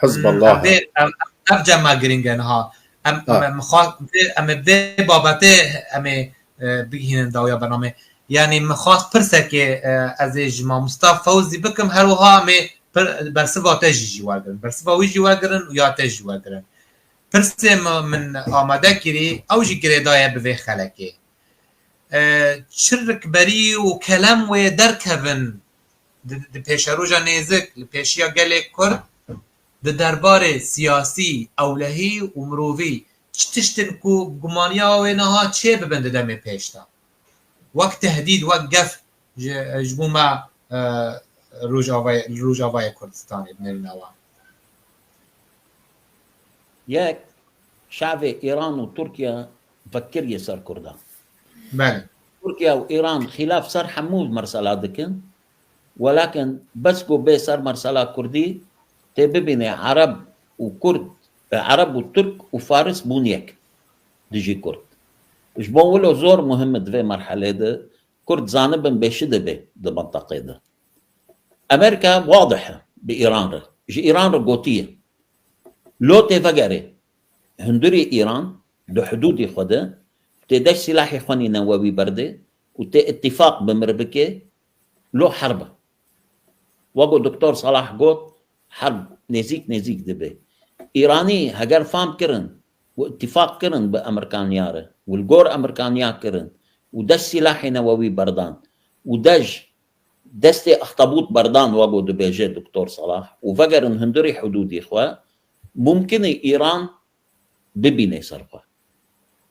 Hizballah. Hmm, em vê, em, ev cem me giring e niha. Em, Ha. em, em xwest vê, em ê vê babetê em ê, e, bigihînin dawiya bernamê. Yani min xwest pirsekê, e, ez ê ji mamosta Fewzî bikim, her wiha em ê pir-, bersiva te jî jî wergirin. Bersiva wî jî wergirin û ya te jî wergirin. Pirsê mi-, min amade kirî, ew jî girêdaye bi vê xelekê. E, çi rikberî û kelem wê derkevin di, di pêşeroja nêzik, li pêşiya gelê Kurd, di derbarê siyasî, ewlehî û mirovî, çi tişt in ku gumaniya wê niha çê bibin di demê pêş de? Wek tehdîd, wek gef ji, ji bo me, e, Rojavayê, li Rojavayê Kurdistanê bi nerîna wan. Yek, şevê Îran û Tirkiye vekiriyê ser Kurdan. Belê. Tirkiye û Îran xîlaf ser hemû mersela dikin. Welakin bes ku bê ser mersela Kurdî, tê bibînê Ereb û Kurd, e, Ereb û Tirk û Faris bûn yek dijî Kurd. Ji bo wilo zor muhim e di vê merhelê de Kurd zanibin bê çi dibe di mintaqê de. Amerîka wadih e bi Îran re. Ji Îran re gotiye. Lo tê vegerê hundirê Îran di hudûdê xwe de, tê deş silahê xwe nî newewî berdê û tê îtîfaq bi mir bike, lo herb e. Wek ku Doktor Salah got, herb nêzîk nêzîk dibe. Îranî heger fam kirin û îtîfaq kirin bi Amerîkaniya re û li gor Amerîkaniya kirin û deş silahê newewî berdan û dej destê extebût berdan, wek ku dibêje Doktor Salah, û vegerin hundirê hudûdê xwe, mumkin e Îran bibîne ser xwe.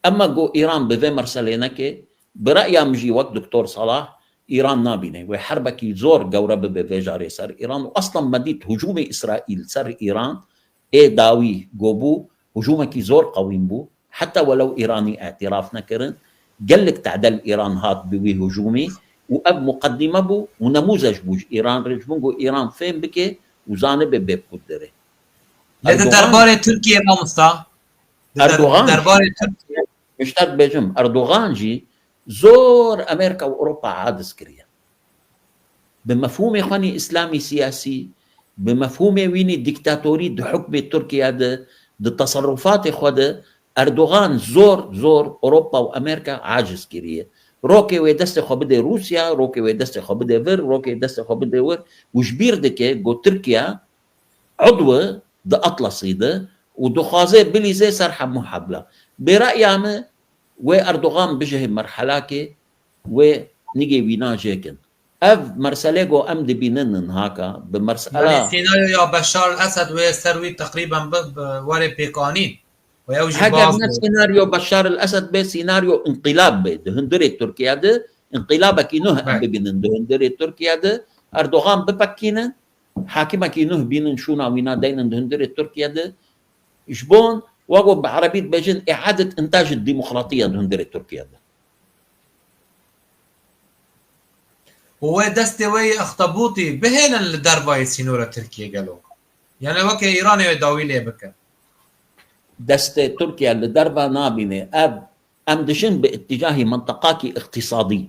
Ema ku Îran bi vê merselê neke, bi reya min jî wek Doktor Salah, Îran nabîne wê herbekî zor gewre bibe vê carê ser Îran û aslan me dît hicûmê Îsraîl ser Îran ê dawî ku bû, hicûmekî zor qewîm bû. Heta welew Îranî îtiraf nekirin, gelek tedel Îran hat bi wî hicûmî û ev muqedîme bû û nemûzec bû ji Îran re, ji bin ku Îran fêm bike û zanibe bê bi kut derê. Lê di Erdogan derbarê Tirkiye, mamosta? Di der-, Erdogan derbarê Tirkiye. Ji te dibêjim, Erdogan jî zor Amerîka û Ewropa aciz kiriye. Bi mefhûmê xwe nî îslamî siyasî, bi mefhûmê wî nî dîktatorî di hukmê Tirkiye de, di teserrufatê xwe de, Erdogan zor, zor Ewropa û Amerîka aciz kiriye. Rokê wê destê xwe bidê Rûsya, rokê wê destê xwe bidê vir, rokê destê xwe bidê wir û ji bîr dike ku Tirkiye udw e di Atlasî de û dixwaze bilîze ser hemû hebla. Bi reya min wê Erdogan bijihê merhelakê wê nigê wîna jêkin. Ev merselê ku em dibînin niha ka bi mersela Yani senaryoya Beşar el-Esed wê ser wî teqrîben bi, bi were pêkanîn. Û ew jî Heger baz ne bû. Senaryo Beşar el-Esed bê, senaryo înqilab bê di hundirê Tirkiye de, înqilabekî nuh em Belê. Bibînin di hundirê Tirkiye de, Erdogan bipekînin, hakimekî nuh bînin şûna wîna deynin di hundirê Tirkiye de, ji bon, wek bi erebî dibêjin, îadet întaj demokratiye di hundirê Tirkiye de. Û wê destê wê yê extebûtî bihêlin li dervayê sînora Tirkiyê gelo? Yani weke Îranê wê dawî lê bikin? Destê Tirkiye li derva nabîne. Ev, em dijin bi îtîcahî mintaqakî îqtîsadî.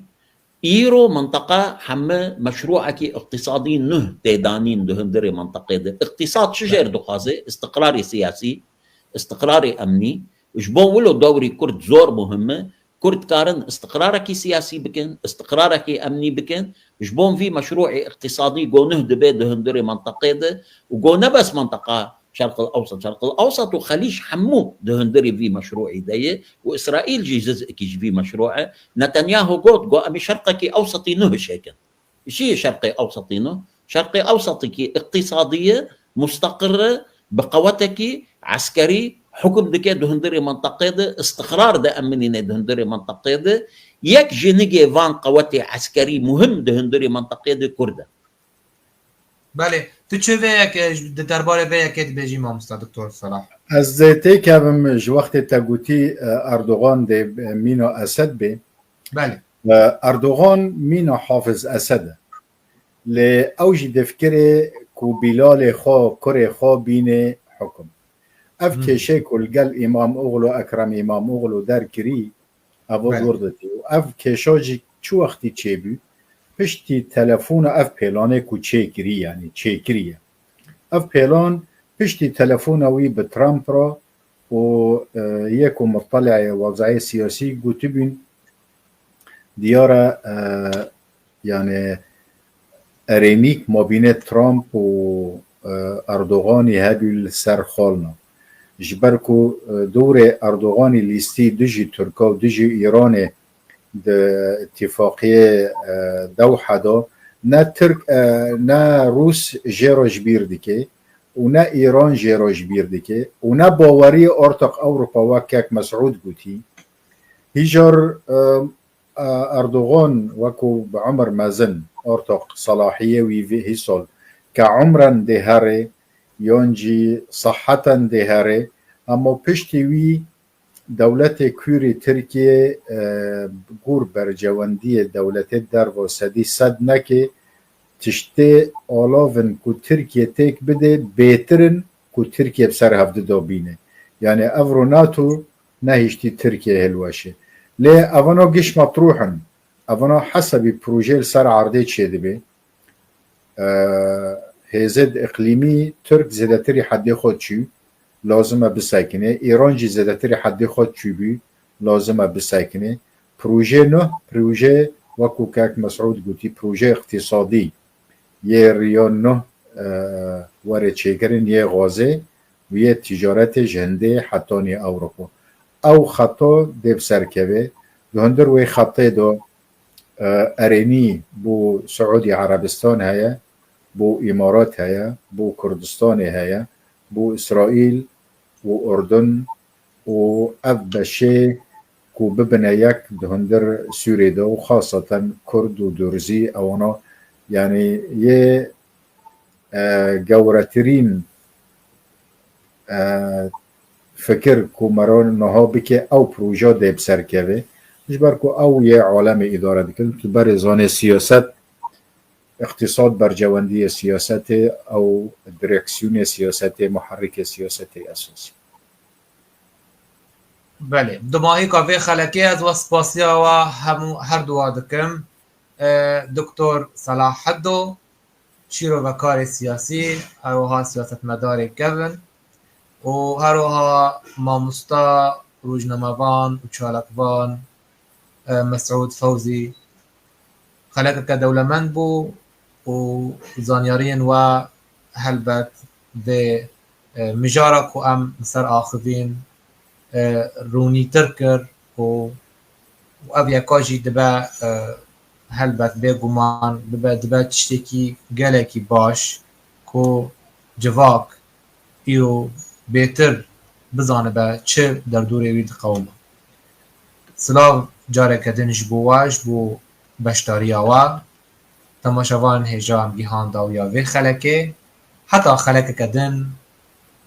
Îro mintaqa heme meşrûekî îqtîsadî nuh tê danîn di hundirê mintaqê de. Îqtîsad çi jêr dixwaze? Îstiqrarê siyasî, îstiqrarê emnî. Ji bo wilo dewrî Kurd zor muhim e. Kurd karin îstiqrarekî siyasî bikin, îstiqrarekî emnî bikin. Ji bo vî meşrûê îqtîsadî go nuh dibe di hundirê mintaqê de û go ne bes mintaqa Şerq el Ewsat, Şerq el Ewsat û Xelîc hemû di hundirê vî meşrûî de ye û Îsraîl jî ciz'ekî ji vî meşrû e. Netanyahu got, got, em ê Şerqekî Ewsatî nuh şêkin. Çi ye Şerqê Ewsatî nuh? Şerqê Ewsetikî îqtîsadî ye, mustaqir e, bi qewetekî eskerî hukm dike di hundirê mintaqê de, îstiqrar de eminîne di hundirê mintaqê de. Yek ji nigê van qewetê eskerî muhim di hundirê mintaqê de Kurd e. Belê, tu çi vê yekê, di derbarê vê yekê dibêjî, mamosta Doktor Salah? Ez dê têkevim ji wextê te gotî, e, Erdogan dê, e, mîna Esed bê. Belê. E, Erdogan mîna Hafiz Esed e. Lê ew jî difikirê ku Bîlalê xwe, kurê xwe bînê hukum. Ev Hmm. kêşeyê ku li gel Îmam Oxlu, Ekrem Îmam Oxlu derkirî, ev Belê. gur ditî. Û ev kêşa jî çi wextî çêbû? Piştî telefona ev pêlanê ku çêkirî, yanî çêkiriye. Ev pêlan piştî telefona wî bi Trump re û, e, yê ku muttele'ê wazayê siyasî gotibûn, diyar e, e, yani erênîk mabînê Trump û, e, Erdoganî hebû li ser xalna. Ji ber ku, e, dûrê Erdoganî lîstî dijî Tirka û dijî Îranê di îtîfaqiyê, e, Dewha de ne Tirk, e, ne Rûs jê re ji bîr dike û ne Îran jê re ji bîr dike û ne baweriyê ortak Ewropa wek kek Mesûd gotî. Hîjar, e, e, Erdogan wekû bi umir mezin ortak selahiyê wî vê hîsal ke umren dê herê, yan jî seheten dê herê, hema piştî wî dewletê kûrî Tirkiye, e, gor bercewendiyê dewletê derva sedî sed neke, tiştê alavin ku Tirkiye têk bide bêtir in ku Tirkiye bi ser hevdi de bîne. Yani evro NATO nehiştî Tirkiye hilweşe. Lê evana giş metrûh in. Evana hesebî projeyê li ser erdê çêdibe. E, hêzê di iqlîmî Tirk zêdetirî heddê xwe çû, lazim e bisekine. Îran jî zêdetirî heddê xwe çûbû, lazim e bisekine. Proje nuh, proje wekû kek Mesûd gotî, proje îqtîsadî yê riya nuh, e, were çêkirin yê gazê û yê ticaretê ji Hindê hetanî Ewropa. Ew xeta dê bi ser keve. Di hundir wê xetê de, e, erênî bo Siûdî Erebistan heye, bo Îmarat heye, bo Kurdistanê heye, bo Îsraîl û Urdun û ev beşê ku bibine yek di hundir Sûriyê de û xaseten Kurd û Durzî ewana, yani yê, e, gewretirîn, e, fikir ku mero niha bike ew proje dê bi ser keve. Ji ber ku ew yê alemê îdare dikin, tu berê zanê siyaset, îqtîsad bercewendiyê siyasetê, ew direksiyonê siyasetê, muherrikê siyasetê esasî. Belê, dimahîka vê xelekê ez we spasiya we hemû her duwa dikim. E, Doktor Selah Heddo, şîrovekarê siyasî, her wiha siyasetmedarê kevin û her wiha mamosta, rojnamevan û çalakvan, e, Mesûd Fewzî, xelekeke dewlemend bû û zanyariyên we helbet vê, e, mijara ku em li ser axivîn, e, rûnîtir kir û, û ev yeka jî dibe, e, helbet bêguman bibe, dibe tiştekî gelekî baş ku civak îro bêtir bizanibe çi derdorê wî diqewime. Silav careke din ji bo we, ji bo beşdariya we. Temaşevanên hêja, em gihan dawiya vê xelekê. Heta xelekeke din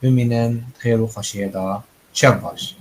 bimînin xêr û xweşiyê de. Şev baş.